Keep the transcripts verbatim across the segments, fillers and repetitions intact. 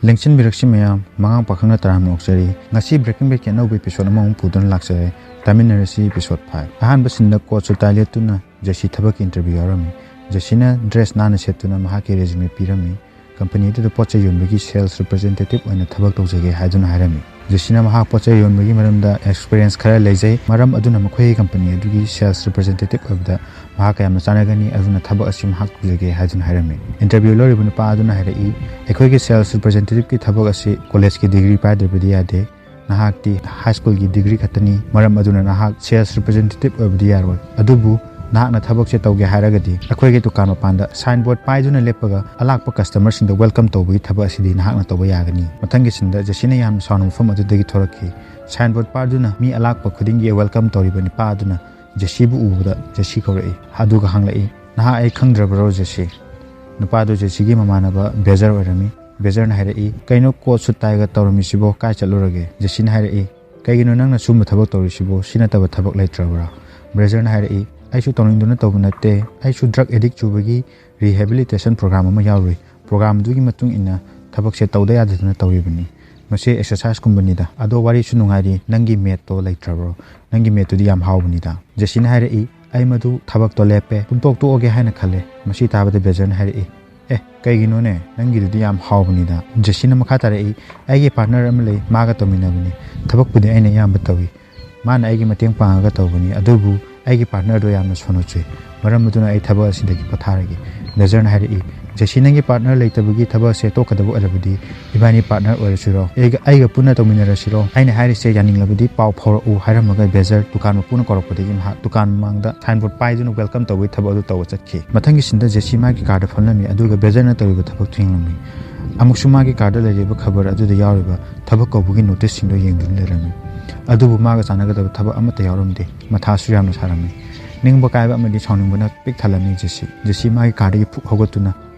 ꯂꯦꯡꯁꯤꯟꯕꯤꯔꯛꯁꯤ ꯃꯌꯥꯝ, ꯃꯉꯥꯡ ꯄꯥꯈꯪꯅ ꯇꯔꯥꯝꯅ ꯑꯣꯛꯆꯔꯤ꯫ ꯉꯁꯤ Breaking Badꯀꯤ ꯑꯅꯧꯕ episode ꯑꯃꯃꯨꯛ ꯄꯨꯗꯨꯅ ꯂꯥꯛꯆꯔꯦ꯫ ꯇꯥꯃꯤꯟꯅꯔꯁꯤ episode five꯫ ꯑꯍꯥꯟꯕ sceneꯗ coat suit tie ꯂꯤꯠꯇꯨꯅ ꯖꯦꯁꯤ ꯊꯕꯛꯀꯤ interview ꯌꯥꯎꯔꯝꯃꯤ꯫ ꯖꯦꯁꯤꯅ dress ꯅꯥꯟꯅ ꯁꯦꯠꯇꯨꯅ ꯃꯍꯥꯛꯀꯤ resume ꯄꯤꯔꯝꯃꯤ꯫ Company ꯑꯗꯨꯗ ꯄꯣꯠ ꯆꯩ ꯌꯣꯟꯕꯒꯤ sales representative ꯑꯣꯏꯅ ꯊꯕꯛ ꯇꯧꯖꯒꯦ ꯍꯥꯏꯗꯨꯅ ꯍꯥꯏꯔꯝꯃꯤ꯫ ꯖꯦꯁꯤꯅ ꯃꯍꯥꯛ ꯄꯣꯠ ꯆꯩ ꯌꯣꯟꯕꯒꯤ ꯃꯔꯝꯗ experience ꯈꯔ ꯂꯩꯖꯩ, ꯃꯔꯝ ꯑꯗꯨꯅ ꯃꯈꯣꯏꯒꯤ company ꯑꯗꯨꯒꯤ sales representative ꯑꯣꯏꯕꯗ ꯃꯍꯥꯛꯀ ꯌꯥꯝꯅ ꯆꯥꯟꯅꯒꯅꯤ, ꯑꯗꯨꯅ ꯊꯕꯛ ꯑꯁꯤ ꯃꯍꯥꯛ ꯇꯧꯖꯒꯦ ꯍꯥꯏꯗꯨꯅ ꯍꯥꯏꯔꯝꯃꯤ꯫ Interview ꯂꯧꯔꯤꯕ ꯅꯨꯄꯥ ꯑꯗꯨꯅ ꯍꯥꯏꯔꯛꯏ, ꯑꯩꯈꯣꯏꯒꯤ sales representativeꯀꯤ ꯊꯕꯛ ꯑꯁꯤ collegeꯀꯤ degree ꯄꯥꯏꯗ꯭ꯔꯕꯗꯤ ꯌꯥꯗꯦ꯫ ꯅꯍꯥꯛꯇꯤ high schoolꯒꯤ degree ꯈꯛꯇꯅꯤ, ꯃꯔꯝ ꯑꯗꯨꯅ ꯅꯍꯥꯛ sales representative ꯑꯣꯏꯕꯗꯤ ꯌꯥꯔꯣꯏ꯫ ꯑꯗꯨꯕꯨ ꯅꯍꯥꯛꯅ ꯊꯕꯛꯁꯦ ꯇꯧꯒꯦ ꯍꯥꯏꯔꯒꯗꯤ ꯑꯩꯈꯣꯏꯒꯤ ꯗꯨꯀꯥꯟ ꯃꯄꯥꯟꯗ signboard ꯄꯥꯏꯗꯨꯅ ꯂꯦꯞꯄꯒ ꯑꯂꯥꯛꯄ customerꯁꯤꯡꯗ welcome ꯇꯧꯕꯒꯤ ꯊꯕꯛ ꯑꯁꯤꯗꯤ ꯅꯍꯥꯛꯅ ꯇꯧꯕ ꯌꯥꯒꯅꯤ꯫ ꯃꯊꯪꯒꯤ sceneꯗ ꯖꯦꯁꯤꯅ ꯌꯥꯝꯅ ꯁꯥꯎꯅ ꯃꯐꯝ ꯑꯗꯨꯗꯒꯤ ꯊꯣꯔꯛꯈꯤ꯫ Signboard ꯄꯥꯏꯗꯨꯅ ꯃꯤ ꯑꯂꯥꯛꯄ ꯈꯨꯗꯤꯡꯒꯤ welcome ꯇꯧꯔꯤꯕ ꯅꯨꯄꯥ ꯑꯗꯨꯅ ꯖꯦꯁꯤꯕꯨ ꯎꯕꯗ ꯖꯦꯁꯤ ꯀꯧꯔꯛꯏ꯫ ꯑꯗꯨꯒ ꯍꯪꯂꯛꯏ, "ꯅꯍꯥꯛ ꯑꯩ ꯈꯪꯗ꯭ꯔꯕꯔꯣ ꯖꯦꯁꯤ?" ꯅꯨꯄꯥꯗꯨ ꯖꯦꯁꯤꯒꯤ ꯃꯃꯥꯟꯅꯕ ꯕꯦꯖꯔ ꯑꯣꯏꯔꯝꯃꯤ꯫ ꯕꯦꯖꯔꯅ ꯍꯥꯏꯔꯛꯏ, "ꯀꯩꯅꯣ coat suit tieꯒ ꯇꯧꯔꯝꯃꯤꯁꯤꯕꯣ? ꯀꯥꯏ ꯆꯠꯂꯨꯔꯒꯦ?" ꯖꯦꯁꯤꯅ ꯍꯥꯏꯔꯛꯏ, "ꯀꯩꯒꯤꯅꯣ ꯅꯪꯅ ꯁꯨꯝꯕ ꯊꯕꯛ ꯇꯧꯔꯤꯁꯤꯕꯣ? ꯁꯤ ꯅꯠꯇꯕ ꯊꯕꯛ ꯂꯩꯇ꯭ꯔꯕ꯭ꯔꯥ?" ꯕ꯭ꯔꯦꯖꯔꯅ ꯍꯥꯏꯔꯛꯏ, "ꯑꯩꯁꯨ ꯇꯧꯅꯤꯡꯗꯨꯅ ꯇꯧꯕ ꯅꯠꯇꯦ, ꯑꯩꯁꯨ drug addict ꯆꯨꯕꯒꯤ rehabilitation program ꯑꯃ ꯌꯥꯎꯔꯨꯏ꯫ Program ꯑꯗꯨꯒꯤ ꯃꯇꯨꯡ ꯏꯟꯅ ꯊꯕꯛꯁꯦ ꯇꯧꯗ ꯌꯥꯗꯗꯅ ꯇꯧꯔꯤꯕꯅꯤ꯫ ꯃꯁꯤ exerciseꯀꯨꯝꯕꯅꯤꯗ꯫ ꯑꯗꯣ ꯋꯥꯔꯤꯁꯨ ꯅꯨꯡꯉꯥꯏꯔꯤ, ꯅꯪꯒꯤ mateꯇꯣ ꯂꯩꯇ꯭ꯔꯕ꯭ꯔꯣ? ꯅꯪꯒꯤ mateꯇꯨꯗꯤ ꯌꯥꯝ ꯍꯥꯎꯕꯅꯤꯗ꯫" ꯖꯦꯁꯤꯅ ꯍꯥꯏꯔꯛꯏ, "ꯑꯩ ꯃꯗꯨ ꯊꯕꯛꯇꯣ ꯂꯦꯞꯄꯦ, ꯄꯨꯡꯇꯣꯛ ꯇꯣꯛꯑꯒꯦ ꯍꯥꯏꯅ ꯈꯜꯂꯦ꯫" ꯃꯁꯤ ꯇꯥꯕꯗ ꯕ꯭ꯔꯦꯖꯔꯅ ꯍꯥꯏꯔꯛꯏ, "ꯑꯦ, ꯀꯩꯒꯤꯅꯣꯅꯦ? ꯅꯪꯒꯤꯗꯨꯗꯤ ꯌꯥꯝ ꯍꯥꯎꯕꯅꯤꯗ꯫" ꯖꯦꯁꯤꯅ ꯃꯈꯥ ꯇꯥꯔꯛꯏ, "ꯑꯩꯒꯤ partner ꯑꯃ ꯂꯩ, ꯃꯥꯒ ꯇꯧꯃꯤꯟꯅꯕꯅꯤ꯫ ꯊꯕꯛꯄꯨꯗꯤ ꯑꯩꯅ ꯑꯌꯥꯝꯕ ꯇꯧꯏ꯫ ꯃꯥꯅ ꯑꯩꯒꯤ ꯃꯇꯦꯡ ꯄꯥꯡꯉꯒ ꯇꯧꯕꯅꯤ, ꯑꯗꯨꯕꯨ ꯑꯩꯒꯤ partnerꯗꯣ ꯌꯥꯝꯅ ꯁꯣꯟꯅ ꯆꯨꯏ꯫ ꯃꯔꯝ ꯑꯗꯨꯅ ꯑꯩ ꯊꯕꯛ ꯑꯁꯤꯗꯒꯤ ꯄꯣꯊꯥꯔꯒꯦ꯫" ꯕ꯭ꯔꯦꯖꯔꯅ ꯍꯥꯏꯔꯛꯏ, "ꯖꯦꯁꯤ, ꯅꯪꯒꯤ partner ꯂꯩꯇꯕꯒꯤ ꯊꯕꯛ ꯑꯁꯦ ꯇꯣꯛꯀꯗꯕ ꯑꯣꯏꯔꯕꯗꯤ ꯏꯕꯥꯅꯤ partner ꯑꯣꯏꯔꯁꯤꯔꯣ? ꯑꯩꯒ, ꯑꯩꯒ ꯄꯨꯟꯅ ꯇꯧꯃꯤꯟꯅꯔꯁꯤꯔꯣ? ꯑꯩꯅ ꯍꯥꯏꯔꯤꯁꯦ ꯌꯥꯅꯤꯡꯂꯕꯗꯤ ꯄꯥꯎ ꯐꯥꯎꯔꯛꯎ" ꯍꯥꯏꯔꯝꯃꯒ ꯕ꯭ꯔꯦꯖꯔ ꯗꯨꯀꯥꯟ ꯃꯄꯨꯅ ꯀꯧꯔꯛꯄꯗꯒꯤ ꯃꯍꯥꯛ ꯗꯨꯀꯥꯟ ꯃꯃꯥꯡꯗ signboard ꯄꯥꯏꯗꯨꯅ welcome ꯇꯧꯕꯒꯤ ꯊꯕꯛ ꯑꯗꯨ ꯇꯧꯕ ꯆꯠꯈꯤ꯫ ꯃꯊꯪꯒꯤ sceneꯗ ꯖꯦꯁꯤ ꯃꯥꯒꯤ carꯗ ꯐꯝꯂꯝꯃꯤ, ꯑꯗꯨꯒ ꯕ꯭ꯔꯦꯖꯔꯅ ꯇꯧꯔꯤꯕ ꯊꯕꯛꯇꯨ ꯌꯦꯡꯂꯝꯃꯤ꯫ ꯑꯃꯨꯛꯁꯨ ꯃꯥꯒꯤ carꯗ ꯂꯩꯔꯤꯕ ꯈꯕꯔ ꯑꯗꯨꯗ ꯌꯥꯎꯔꯤꯕ ꯊꯕꯛ ꯀꯧꯕꯒꯤ noticeꯁꯤꯡꯗꯨ ꯌꯦꯡꯗꯨꯅ ꯂꯩꯔꯝꯃꯤ꯫ ꯑꯗꯨꯕꯨ ꯃꯥꯒ ꯆꯥꯟꯅꯒꯗꯕ ꯊꯕꯛ ꯑꯃꯠꯇ ꯌꯥꯎꯔꯝꯗꯦ꯫ ꯃꯊꯥꯁꯨ ꯌꯥꯝꯅ ꯁꯥꯔꯝꯃꯤ꯫ ꯅꯤꯡꯕ ꯀꯥꯏꯕ ꯑꯃꯗꯤ ꯁꯥꯎꯅꯤꯡꯕꯅ ꯄꯤꯛ ꯊꯜꯂꯝꯃꯤ ꯖꯦꯁꯤ꯫ ꯖꯦꯁꯤ ꯃꯥꯒꯤ carꯗꯒꯤ ꯐꯨꯛ ꯍꯧꯒꯠꯇꯨꯅ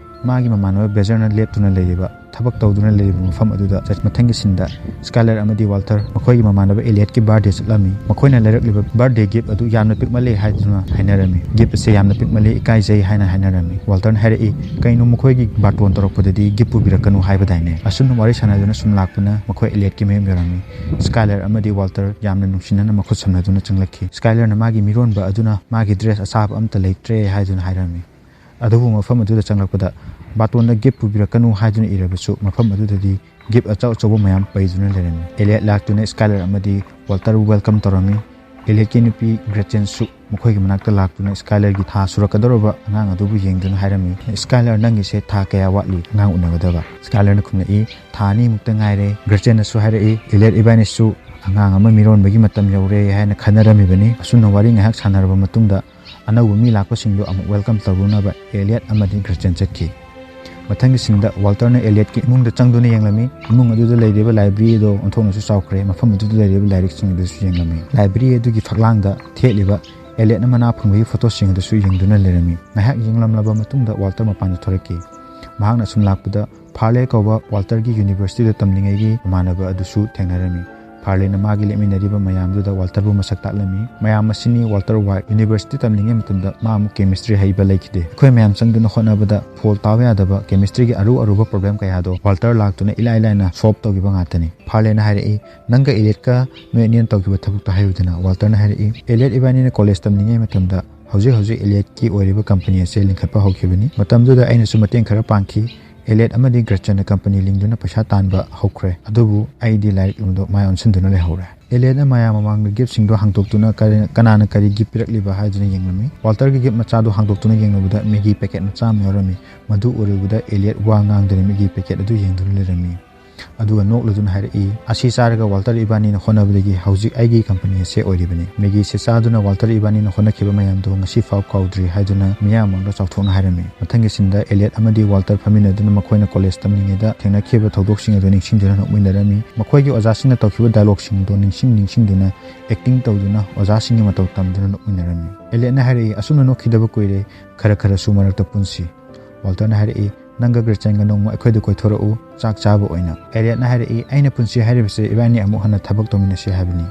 ꯃꯥꯒꯤ ꯃꯃꯥꯟꯅꯕ ꯕ꯭ꯔꯦꯖꯔꯅ ꯂꯦꯞꯇꯨꯅ ꯂꯩꯔꯤꯕ ꯊꯕꯛ ꯇꯧꯗꯨꯅ ꯂꯩꯔꯤꯕ ꯃꯐꯝ ꯑꯗꯨꯗ ꯆꯠ-, ꯃꯊꯪꯒꯤ ꯁꯤꯟꯗ ꯁ꯭ꯀꯥꯏꯂꯔ ꯑꯃꯗꯤ ꯋꯥꯜꯇꯔ ꯃꯈꯣꯏꯒꯤ ꯃꯃꯥꯟꯅꯕ ꯑꯦꯂꯤꯌꯠꯀꯤ ꯕꯥꯔꯗꯦ ꯆꯠꯂꯝꯃꯤ꯫ ꯃꯈꯣꯏꯅ ꯂꯩꯔꯛꯂꯤꯕ ꯕꯥꯔꯗꯦ ꯒꯤꯐ ꯑꯗꯨ ꯌꯥꯝꯅ ꯄꯤꯛꯃꯜꯂꯦ ꯍꯥꯏꯗꯨꯅ ꯍꯥꯏꯅꯔꯝꯃꯤ꯫ ꯒꯤꯐ ꯑꯁꯦ ꯌꯥꯝꯅ ꯄꯤꯛꯃꯜꯂꯦ, ꯏꯀꯥꯏꯖꯩ ꯍꯥꯏꯅ ꯍꯥꯏꯅꯔꯝꯃꯤ꯫ ꯋꯥꯜꯇꯔꯅ ꯍꯥꯏꯔꯛꯏ, "ꯀꯩꯅꯣ, ꯃꯈꯣꯏꯒꯤ ꯕꯥꯔꯇꯣꯟ ꯇꯧꯔꯛꯄꯗꯗꯤ ꯒꯤꯐ ꯄꯨꯕꯤꯔꯛꯀꯅꯨ ꯍꯥꯏꯕꯗꯥꯏꯅꯦ?" ꯑꯁꯨꯝꯅ ꯋꯥꯔꯤ ꯁꯥꯟꯅꯗꯨꯅ ꯁꯨꯝ ꯂꯥꯛꯄꯅ ꯃꯈꯣꯏ ꯑꯦꯂꯤꯌꯠꯀꯤ ꯃꯌꯨꯝ ꯌꯧꯔꯝꯃꯤ꯫ ꯁ꯭ꯀꯥꯏꯂꯔ ꯑꯃꯗꯤ ꯋꯥꯜꯇꯔ ꯌꯥꯝꯅ ꯅꯨꯡꯁꯤꯅꯅ ꯃꯈꯨꯠ ꯁꯝꯅꯗꯨꯅ ꯆꯪꯂꯛꯈꯤ꯫ ꯁ꯭ꯀꯥꯏꯂꯔꯅ ꯃꯥꯒꯤ ꯃꯤꯔꯣꯟꯕ ꯑꯗꯨꯅ ꯃꯥꯒꯤ ꯗ꯭ꯔꯦꯁ ꯑꯆꯥꯕ ꯑꯝꯇ ꯂꯩꯇ꯭ꯔꯦ ꯍꯥꯏꯗꯨꯅ ꯍꯥꯏꯔꯝꯃꯤ꯫ ꯑꯗꯨꯕꯨ ꯃꯐꯝ ꯑꯗꯨꯗ ꯆꯪꯂꯛꯄꯗ ꯕꯥꯔꯇꯣꯟꯗ ꯒꯤꯐ ꯄꯨꯕꯤꯔꯛꯀꯅꯨ ꯍꯥꯏꯗꯨꯅ ꯏꯔꯕꯁꯨ ꯃꯐꯝ ꯑꯗꯨꯗꯗꯤ ꯒꯤꯐ ꯑꯆꯧ ꯑꯆꯧꯕ ꯃꯌꯥꯝ ꯄꯩꯗꯨꯅ ꯂꯩꯔꯝꯃꯤ꯫ ꯑꯦꯂꯤꯌꯠ ꯂꯥꯛꯇꯨꯅ ꯁ꯭ꯀꯥꯏꯂꯔ ꯑꯃꯗꯤ ꯋꯥꯜꯇꯔꯕꯨ ꯋꯦꯜꯀꯝ ꯇꯧꯔꯝꯃꯤ꯫ ꯑꯦꯂꯤꯌꯠꯀꯤ ꯅꯨꯄꯤ ꯒ꯭ꯔꯦꯆꯦꯟꯁꯨ ꯃꯈꯣꯏꯒꯤ ꯃꯅꯥꯛꯇ ꯂꯥꯛꯇꯨꯅ ꯁ꯭ꯀꯥꯏꯂꯔꯒꯤ ꯊꯥ ꯁꯨꯔꯛꯀꯗꯧꯔꯕ ꯑꯉꯥꯡ ꯑꯗꯨꯕꯨ ꯌꯦꯡꯗꯨꯅ ꯍꯥꯏꯔꯝꯃꯤ, "ꯁ꯭ꯀꯥꯏꯂꯔ, ꯅꯪꯒꯤꯁꯦ ꯊꯥ ꯀꯌꯥ ꯋꯥꯠꯂꯤ ꯑꯉꯥꯡ ꯎꯅꯒꯗꯕ?" ꯁ꯭ꯀꯥꯏꯂꯔꯅ ꯈꯨꯝꯂꯛꯏ, "ꯊꯥ ꯑꯅꯤꯃꯨꯛꯇ ꯉꯥꯏꯔꯦ꯫" ꯒ꯭ꯔꯦꯆꯦꯟꯅꯁꯨ ꯍꯥꯏꯔꯛꯏ, "ꯑꯦꯂꯤꯌꯠ, ꯏꯕꯥꯅꯤꯁꯨ ꯑꯉꯥꯡ ꯑꯃ ꯃꯤꯔꯣꯟꯕꯒꯤ ꯃꯇꯝ ꯌꯧꯔꯦ" ꯍꯥꯏꯅ ꯈꯟꯅꯔꯝꯃꯤꯕꯅꯤ꯫ ꯑꯁꯨꯝꯅ ꯋꯥꯔꯤ ꯉꯥꯏꯍꯥꯛ ꯁꯥꯟꯅꯔꯕ ꯃꯇꯨꯡꯗ ꯑꯅꯧꯕ ꯃꯤ ꯂꯥꯛꯄꯁꯤꯡꯗꯨ ꯑꯃꯨꯛ ꯋꯦꯜꯀꯝ ꯇꯧꯔꯨꯅꯕ ꯑꯦꯂꯤꯌꯠ ꯑꯃꯗꯤ ꯒ꯭ꯔꯦꯆꯦꯟ ꯆꯠꯈꯤ꯫ ꯃꯊꯪꯒꯤ ꯁꯤꯟꯗ ꯋꯥꯜꯇꯔꯅ ꯑꯦꯂꯤꯌꯠꯀꯤ ꯏꯃꯨꯡꯗ ꯆꯪꯗꯨꯅ ꯌꯦꯡꯂꯝꯃꯤ꯫ ꯏꯃꯨꯡ ꯑꯗꯨꯗ ꯂꯩꯔꯤꯕ ꯂꯥꯏꯕ꯭ꯔꯦꯔꯤ ꯑꯗꯣ ꯑꯣꯟꯊꯣꯛꯅꯁꯨ ꯆꯥꯎꯈ꯭ꯔꯦ꯫ ꯃꯐꯝ ꯑꯗꯨꯗ ꯂꯩꯔꯤꯕ ꯂꯥꯏꯔꯤꯛꯁꯤꯡ ꯑꯗꯨꯁꯨ ꯌꯦꯡꯂꯝꯃꯤ꯫ ꯂꯥꯏꯕ꯭ꯔꯦꯔꯤ ꯑꯗꯨꯒꯤ ꯐꯛꯂꯥꯡꯗ ꯊꯦꯠꯂꯤꯕ ꯑꯦꯂꯤꯌꯠꯅ ꯃꯅꯥ ꯐꯪꯕꯒꯤ ꯐꯣꯇꯣꯁꯤꯡ ꯑꯗꯨꯁꯨ ꯌꯦꯡꯗꯨꯅ ꯂꯩꯔꯝꯃꯤ꯫ ꯉꯥꯏꯍꯥꯛ ꯌꯦꯡꯂꯝꯂꯕ ꯃꯇꯨꯡꯗ ꯋꯥꯜꯇꯔ ꯃꯄꯥꯟꯗ ꯊꯣꯔꯛꯈꯤ꯫ ꯃꯍꯥꯛꯅ ꯁꯨꯝ ꯂꯥꯛꯄꯗ ꯐꯥꯔꯂꯦ ꯀꯧꯕ ꯋꯥꯜꯇꯔꯒꯤ ꯌꯨꯅꯤꯚꯔꯁꯤꯇꯤꯗ ꯇꯝꯂꯤꯉꯩꯒꯤ ꯃꯃꯥꯟꯅꯕ ꯑꯗꯨꯁꯨ ꯊꯦꯡꯅꯔꯝꯃꯤ꯫ ꯐꯥꯔꯂꯦꯅ ꯃꯥꯒꯤ ꯂꯦꯞꯃꯤꯟꯅꯔꯤꯕ ꯃꯌꯥꯝꯗꯨꯗ ꯋꯥꯜꯇꯔꯕꯨ ꯃꯁꯛ ꯇꯥꯛꯂꯝꯃꯤ꯫ ꯃꯌꯥꯝ ꯑꯁꯤꯅꯤ ꯋꯥꯜꯇꯔ ꯋꯥꯏꯠ꯫ ꯌꯨꯅꯤꯚꯔꯁꯤꯇꯤ ꯇꯝꯂꯤꯉꯩ ꯃꯇꯝꯗ ꯃꯥ ꯑꯃꯨꯛ ꯀꯦꯃꯤꯁꯇ꯭ꯔꯤ ꯍꯩꯕ ꯂꯩꯈꯤꯗꯦ꯫ ꯑꯩꯈꯣꯏ ꯃꯌꯥꯝ ꯆꯪꯗꯨꯅ ꯍꯣꯠꯅꯕꯗ ꯐꯣꯜ ꯇꯥꯎ ꯌꯥꯗꯕ ꯀꯦꯃꯤꯁꯇ꯭ꯔꯤꯒꯤ ꯑꯔꯨ ꯑꯔꯨꯕ ꯄ꯭ꯔꯣꯕ꯭ꯂꯦꯝ ꯀꯌꯥꯗꯣ ꯋꯥꯜꯇꯔ ꯂꯥꯛꯇꯨꯅ ꯏꯂꯥꯏ ꯂꯥꯏꯅ ꯁꯣꯜꯕ ꯇꯧꯈꯤꯕ ꯉꯥꯛꯇꯅꯤ꯫ ꯐꯥꯔꯂꯦꯅ ꯍꯥꯏꯔꯛꯏ, "ꯅꯪꯒ ꯑꯦꯂꯤꯌꯠꯀ ꯅꯣꯏ ꯑꯅꯤꯅ ꯇꯧꯈꯤꯕ ꯊꯕꯛꯇꯣ ꯍꯥꯏꯌꯨꯗꯅ?" ꯋꯥꯜꯇꯔꯅ ꯍꯥꯏꯔꯛꯏ, "ꯑꯦꯂꯤꯌꯠ ꯏꯕꯥꯅꯤꯅ ꯀꯣꯂꯦꯖ ꯇꯝꯂꯤꯉꯩ ꯃꯇꯝꯗ ꯍꯧꯖꯤꯛ ꯍꯧꯖꯤꯛ ꯑꯦꯂꯤꯌꯠꯀꯤ ꯑꯣꯏꯔꯤꯕ ꯀꯝꯄꯅꯤ ꯑꯁꯦ ꯂꯤꯡꯈꯠꯄ ꯍꯧꯈꯤꯕꯅꯤ꯫ ꯃꯇꯝꯗꯨꯗ ꯑꯩꯅꯁꯨ ꯃꯇꯦꯡ ꯈꯔ ꯄꯥꯡꯈꯤ꯫ ꯑꯦꯂꯤꯌꯠ ꯑꯃꯗꯤ ꯒ꯭ꯔꯦꯆꯦꯟꯅ ꯀꯝꯄꯅꯤ ꯂꯤꯡꯗꯨꯅ ꯄꯩꯁꯥ ꯇꯥꯟꯕ ꯍꯧꯈ꯭ꯔꯦ꯫ ꯑꯗꯨꯕꯨ ꯑꯩꯗꯤ ꯂꯥꯏꯔꯤꯛ ꯂꯣꯝꯗ ꯃꯥꯏ ꯑꯣꯟꯁꯤꯟꯗꯨꯅ ꯂꯩꯍꯧꯔꯦ꯫" ꯑꯦꯂꯤꯌꯠꯅ ꯃꯌꯥꯝ ꯃꯃꯥꯡꯗ ꯒꯤꯐꯁꯤꯡꯗꯣ ꯍꯥꯡꯗꯣꯛꯇꯨꯅ ꯀꯔꯤ-, ꯀꯅꯥꯅ ꯀꯔꯤ ꯒꯤꯐ ꯄꯤꯔꯛꯂꯤꯕ ꯍꯥꯏꯗꯨꯅ ꯌꯦꯡꯂꯝꯃꯤ꯫ ꯋꯥꯜꯇꯔꯒꯤ ꯒꯤꯐ ꯃꯆꯥꯗꯨ ꯍꯥꯡꯗꯣꯛꯇꯨꯅ ꯌꯦꯡꯂꯨꯕꯗ ꯃꯦꯒꯤ ꯄꯦꯀꯦꯠ ꯃꯆꯥ ꯑꯃ ꯌꯥꯎꯔꯝꯃꯤ꯫ ꯃꯗꯨ ꯎꯔꯨꯕꯗ ꯑꯦꯂꯤꯌꯠ ꯋꯥ ꯉꯥꯡꯗꯅ ꯃꯦꯒꯤ ꯄꯦꯀꯦꯠ ꯑꯗꯨ ꯌꯦꯡꯗꯨꯅ ꯂꯩꯔꯝꯃꯤ꯫ ꯑꯗꯨꯒ ꯅꯣꯛꯂꯗꯨꯅ ꯍꯥꯏꯔꯛꯏ, "ꯑꯁꯤ ꯆꯥꯔꯒ ꯋꯥꯜꯇꯔ ꯏꯕꯥꯅꯤꯅ ꯍꯣꯠꯅꯕꯗꯒꯤ ꯍꯧꯖꯤꯛ ꯑꯩꯒꯤ ꯀꯝꯄꯅꯤ ꯑꯁꯦ ꯑꯣꯏꯔꯤꯕꯅꯤ꯫ ꯃꯦꯒꯤꯁꯦ ꯆꯥꯗꯨꯅ ꯋꯥꯜꯇꯔ ꯏꯕꯥꯅꯤꯅ ꯍꯣꯠꯅꯈꯤꯕ ꯃꯌꯥꯝꯗꯣ ꯉꯁꯤꯐꯥꯎ ꯀꯥꯎꯗ꯭ꯔꯤ" ꯍꯥꯏꯗꯨꯅ ꯃꯤꯌꯥꯝ ꯃꯥꯡꯗ ꯆꯥꯎꯊꯣꯛꯅ ꯍꯥꯏꯔꯝꯃꯤ꯫ ꯃꯊꯪꯒꯤ ꯁꯤꯟꯗ ꯑꯦꯂꯤꯌꯠ ꯑꯃꯗꯤ ꯋꯥꯜꯇꯔ ꯐꯝꯃꯤꯟꯅꯗꯨꯅ ꯃꯈꯣꯏꯅ ꯀꯣꯂꯦꯖ ꯇꯝꯂꯤꯉꯩꯗ ꯊꯦꯡꯅꯈꯤꯕ ꯊꯧꯗꯣꯛꯁꯤꯡ ꯑꯗꯨ ꯅꯤꯡꯁꯤꯡꯗꯨꯅ ꯅꯣꯛꯃꯤꯟꯅꯔꯝꯃꯤ꯫ ꯃꯈꯣꯏꯒꯤ ꯑꯣꯖꯥꯁꯤꯡꯅ ꯇꯧꯈꯤꯕ ꯗꯥꯏꯂꯣꯒꯁꯤꯡꯗꯣ ꯅꯤꯡꯁꯤꯡ ꯅꯤꯡꯁꯤꯡꯗꯨꯅ ꯑꯦꯛꯇꯤꯡ ꯇꯧꯗꯨꯅ ꯑꯣꯖꯥꯁꯤꯡꯒꯤ ꯃꯇꯧ ꯇꯝꯗꯨꯅ ꯅꯣꯛꯃꯤꯟꯅꯔꯝꯃꯤ꯫ ꯑꯦꯂꯤꯌꯠꯅ ꯍꯥꯏꯔꯛꯏ, "ꯑꯁꯨꯝꯅ ꯅꯣꯛꯈꯤꯗꯕ ꯀꯨꯏꯔꯦ, ꯈꯔ ꯈꯔꯁꯨ ꯃꯔꯛꯇ ꯄꯨꯟꯁꯤ꯫" ꯋꯥꯜꯇꯔꯅ ꯍꯥꯏꯔꯛꯏ, ꯅꯪꯒ ꯒ꯭ꯔꯦꯆꯦꯟꯒ ꯅꯣꯡꯃ ꯑꯩꯈꯣꯏꯗ ꯀꯣꯏꯊꯣꯔꯛꯎ, ꯆꯥꯛ ꯆꯥꯕ ꯑꯣꯏꯅ꯫ ꯑꯦꯂꯤꯌꯠꯅ ꯍꯥꯏꯔꯛꯏ, "ꯑꯩꯅ ꯄꯨꯟꯁꯤ ꯍꯥꯏꯔꯤꯕꯁꯦ ꯏꯕꯥꯅꯤ ꯑꯃꯨꯛ ꯍꯟꯅ ꯊꯕꯛ ꯇꯧꯃꯤꯟꯅꯁꯤ ꯍꯥꯏꯕꯅꯤ꯫"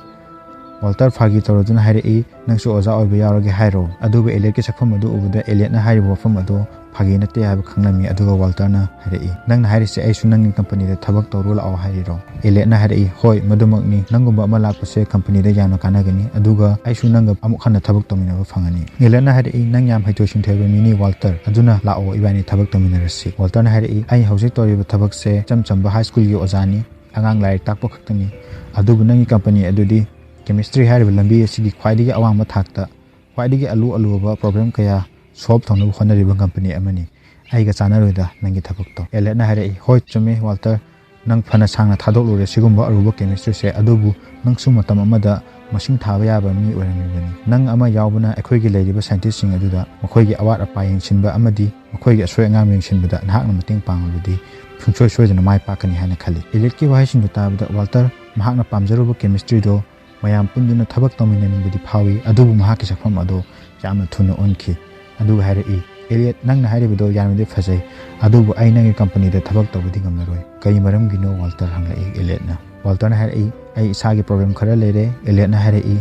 ꯋꯥꯜꯇꯔ ꯐꯥꯒꯤ ꯇꯧꯔꯗꯨꯅ ꯍꯥꯏꯔꯛꯏ, "ꯅꯪꯁꯨ ꯑꯣꯖꯥ ꯑꯣꯏꯕ ꯌꯥꯎꯔꯒꯦ ꯍꯥꯏꯔꯣ?" ꯑꯗꯨꯕꯨ ꯑꯦꯂꯤꯌꯠꯀꯤ ꯁꯛꯐꯝ ꯑꯗꯨ ꯎꯕꯗ ꯑꯦꯂꯤꯌꯠꯅ ꯍꯥꯏꯔꯤꯕ ꯋꯥꯐꯝ ꯑꯗꯨ ꯐꯥꯒꯤ ꯅꯠꯇꯦ ꯍꯥꯏꯕ ꯈꯪꯂꯝꯃꯤ꯫ ꯑꯗꯨꯒ ꯋꯥꯜꯇꯔꯅ ꯍꯥꯏꯔꯛꯏ, "ꯅꯪꯅ ꯍꯥꯏꯔꯤꯁꯦ ꯑꯩꯁꯨ ꯅꯪꯒꯤ ꯀꯝꯄꯅꯤꯗ ꯊꯕꯛ ꯇꯧꯔꯨ ꯂꯥꯛꯑꯣ ꯍꯥꯏꯔꯤꯔꯣ?" ꯑꯦꯂꯤꯌꯠꯅ ꯍꯥꯏꯔꯛꯏ, "ꯍꯣꯏ, ꯃꯗꯨꯃꯛꯅꯤ꯫ ꯅꯪꯒꯨꯝꯕ ꯑꯃ ꯂꯥꯛꯄꯁꯦ ꯀꯝꯄꯅꯤꯗ ꯌꯥꯝꯅ ꯀꯥꯟꯅꯒꯅꯤ, ꯑꯗꯨꯒ ꯑꯩꯁꯨ ꯅꯪꯒ ꯑꯃꯨꯛ ꯍꯟꯅ ꯊꯕꯛ ꯇꯧꯃꯤꯟꯅꯕ ꯐꯪꯒꯅꯤ꯫" ꯑꯦꯂꯤꯌꯠꯅ ꯍꯥꯏꯔꯛꯏ, "ꯅꯪ ꯌꯥꯝ ꯍꯩꯊꯣꯏ ꯁꯤꯡꯊꯣꯏꯕ ꯃꯤꯅꯤ ꯋꯥꯜꯇꯔ, ꯑꯗꯨꯅ ꯂꯥꯛꯑꯣ, ꯏꯕꯥꯅꯤ ꯊꯕꯛ ꯇꯧꯃꯤꯟꯅꯔꯁꯤ꯫" ꯋꯥꯜꯇꯔꯅ ꯍꯥꯏꯔꯛꯏ, "ꯑꯩ ꯍꯧꯖꯤꯛ ꯇꯧꯔꯤꯕ ꯊꯕꯛꯁꯦ ꯏꯆꯝ ꯆꯝꯕ ꯍꯥꯏ ꯁ꯭ꯀꯨꯜꯒꯤ ꯑꯣꯖꯥꯅꯤ, ꯑꯉꯥꯡ ꯂꯥꯏꯔꯤꯛ ꯇꯥꯛꯄ ꯈꯛꯇꯅꯤ, ꯑꯗꯨꯕꯨ ꯅꯪꯒꯤ ꯀꯝꯄꯅꯤ ꯑꯗꯨꯗꯤ ꯀꯦꯃꯤꯁꯇ꯭ꯔꯤ ꯍꯥꯏꯔꯤꯕ ꯂꯝꯕꯤ ꯑꯁꯤꯒꯤ ꯈ꯭ꯋꯥꯏꯗꯒꯤ ꯑꯋꯥꯡꯕ ꯊꯥꯛꯇ, ꯈ꯭ꯋꯥꯏꯗꯒꯤ ꯑꯂꯨ ꯑꯂꯨꯕ ꯄ꯭ꯔꯣꯕ꯭ꯂꯦꯝ ꯀꯌꯥ ꯁꯣꯜꯕ ꯇꯧꯅꯕ ꯍꯣꯠꯅꯔꯤꯕ ꯀꯝꯄꯅꯤ ꯑꯃꯅꯤ꯫ ꯑꯩꯒ ꯆꯥꯟꯅꯔꯣꯏꯗ ꯅꯪꯒꯤ ꯊꯕꯛꯇꯣ꯫" ꯑꯦꯂꯤꯌꯠꯅ ꯍꯥꯏꯔꯛꯏ, "ꯍꯣꯏ, ꯆꯨꯝꯃꯤ ꯋꯥꯜꯇꯔ, ꯅꯪ ꯐꯅ ꯁꯥꯡꯅ ꯊꯥꯗꯣꯛꯂꯨꯔꯦ ꯁꯤꯒꯨꯝꯕ ꯑꯔꯨꯕ ꯀꯦꯃꯤꯁꯇ꯭ꯔꯤꯁꯦ, ꯑꯗꯨꯕꯨ ꯅꯪꯁꯨ ꯃꯇꯝ ꯑꯃꯗ ꯃꯁꯤꯡ ꯊꯥꯕ ꯌꯥꯕ ꯃꯤ ꯑꯣꯏꯔꯝꯃꯤꯕꯅꯤ꯫ ꯅꯪ ꯑꯃ ꯌꯥꯎꯕꯅ ꯑꯩꯈꯣꯏꯒꯤ ꯂꯩꯔꯤꯕ ꯁꯥꯏꯟꯇꯤꯁꯁꯤꯡ ꯑꯗꯨꯗ ꯃꯈꯣꯏꯒꯤ ꯑꯋꯥꯠ ꯑꯄꯥ ꯌꯦꯡꯁꯤꯟꯕ ꯑꯃꯗꯤ ꯃꯈꯣꯏꯒꯤ ꯑꯁꯣꯏ ꯑꯉꯥꯝ ꯌꯦꯡꯁꯤꯟꯕꯗ ꯅꯍꯥꯛꯅ ꯃꯇꯦꯡ ꯄꯥꯡꯂꯕꯗꯤ ꯁꯨꯡꯁꯣꯏ ꯁꯣꯏꯗꯅ ꯃꯥꯏ ꯄꯥꯛꯀꯅꯤ ꯍꯥꯏꯅ ꯈꯜꯂꯤ꯫" ꯑꯦꯂꯤꯌꯠꯀꯤ ꯋꯥꯍꯩꯁꯤꯡꯗꯨ ꯇꯥꯕꯗ ꯋꯥꯜꯇꯔ ꯃꯍꯥꯛꯅ ꯄꯥꯝꯖꯔꯨꯕ ꯀꯦꯃꯤꯁꯇ꯭ꯔꯤꯗꯣ ꯃꯌꯥꯝ ꯄꯨꯟꯗꯨꯅ ꯊꯕꯛ ꯇꯧꯃꯤꯟꯅꯅꯤꯡꯕꯗꯤ ꯐꯥꯎꯏ, ꯑꯗꯨꯕꯨ ꯃꯍꯥꯛꯀꯤ ꯁꯛꯐꯝ ꯑꯗꯨ ꯌꯥꯝꯅ ꯊꯨꯅ ꯑꯣꯟꯈꯤ꯫ ꯑꯗꯨꯒ ꯍꯥꯏꯔꯛꯏ, "ꯑꯦꯂꯤꯌꯠ, ꯅꯪꯅ ꯍꯥꯏꯔꯤꯕꯗꯣ ꯌꯥꯝꯅꯗꯤ ꯐꯖꯩ, ꯑꯗꯨꯕꯨ ꯑꯩ ꯅꯪꯒꯤ ꯀꯝꯄꯅꯤꯗ ꯊꯕꯛ ꯇꯧꯕꯗꯤ ꯉꯝꯂꯔꯣꯏ꯫" "ꯀꯔꯤ ꯃꯔꯝꯒꯤꯅꯣ, ꯋꯥꯜꯇꯔ?" ꯍꯪꯂꯛꯏ ꯑꯦꯂꯤꯌꯠꯅ꯫ ꯋꯥꯜꯇꯔꯅ ꯍꯥꯏꯔꯛꯏ, "ꯑꯩ ꯏꯁꯥꯒꯤ ꯄ꯭ꯔꯣꯕ꯭ꯂꯦꯝ ꯈꯔ ꯂꯩꯔꯦ꯫" ꯑꯦꯂꯤꯌꯠꯅ ꯍꯥꯏꯔꯛꯏ,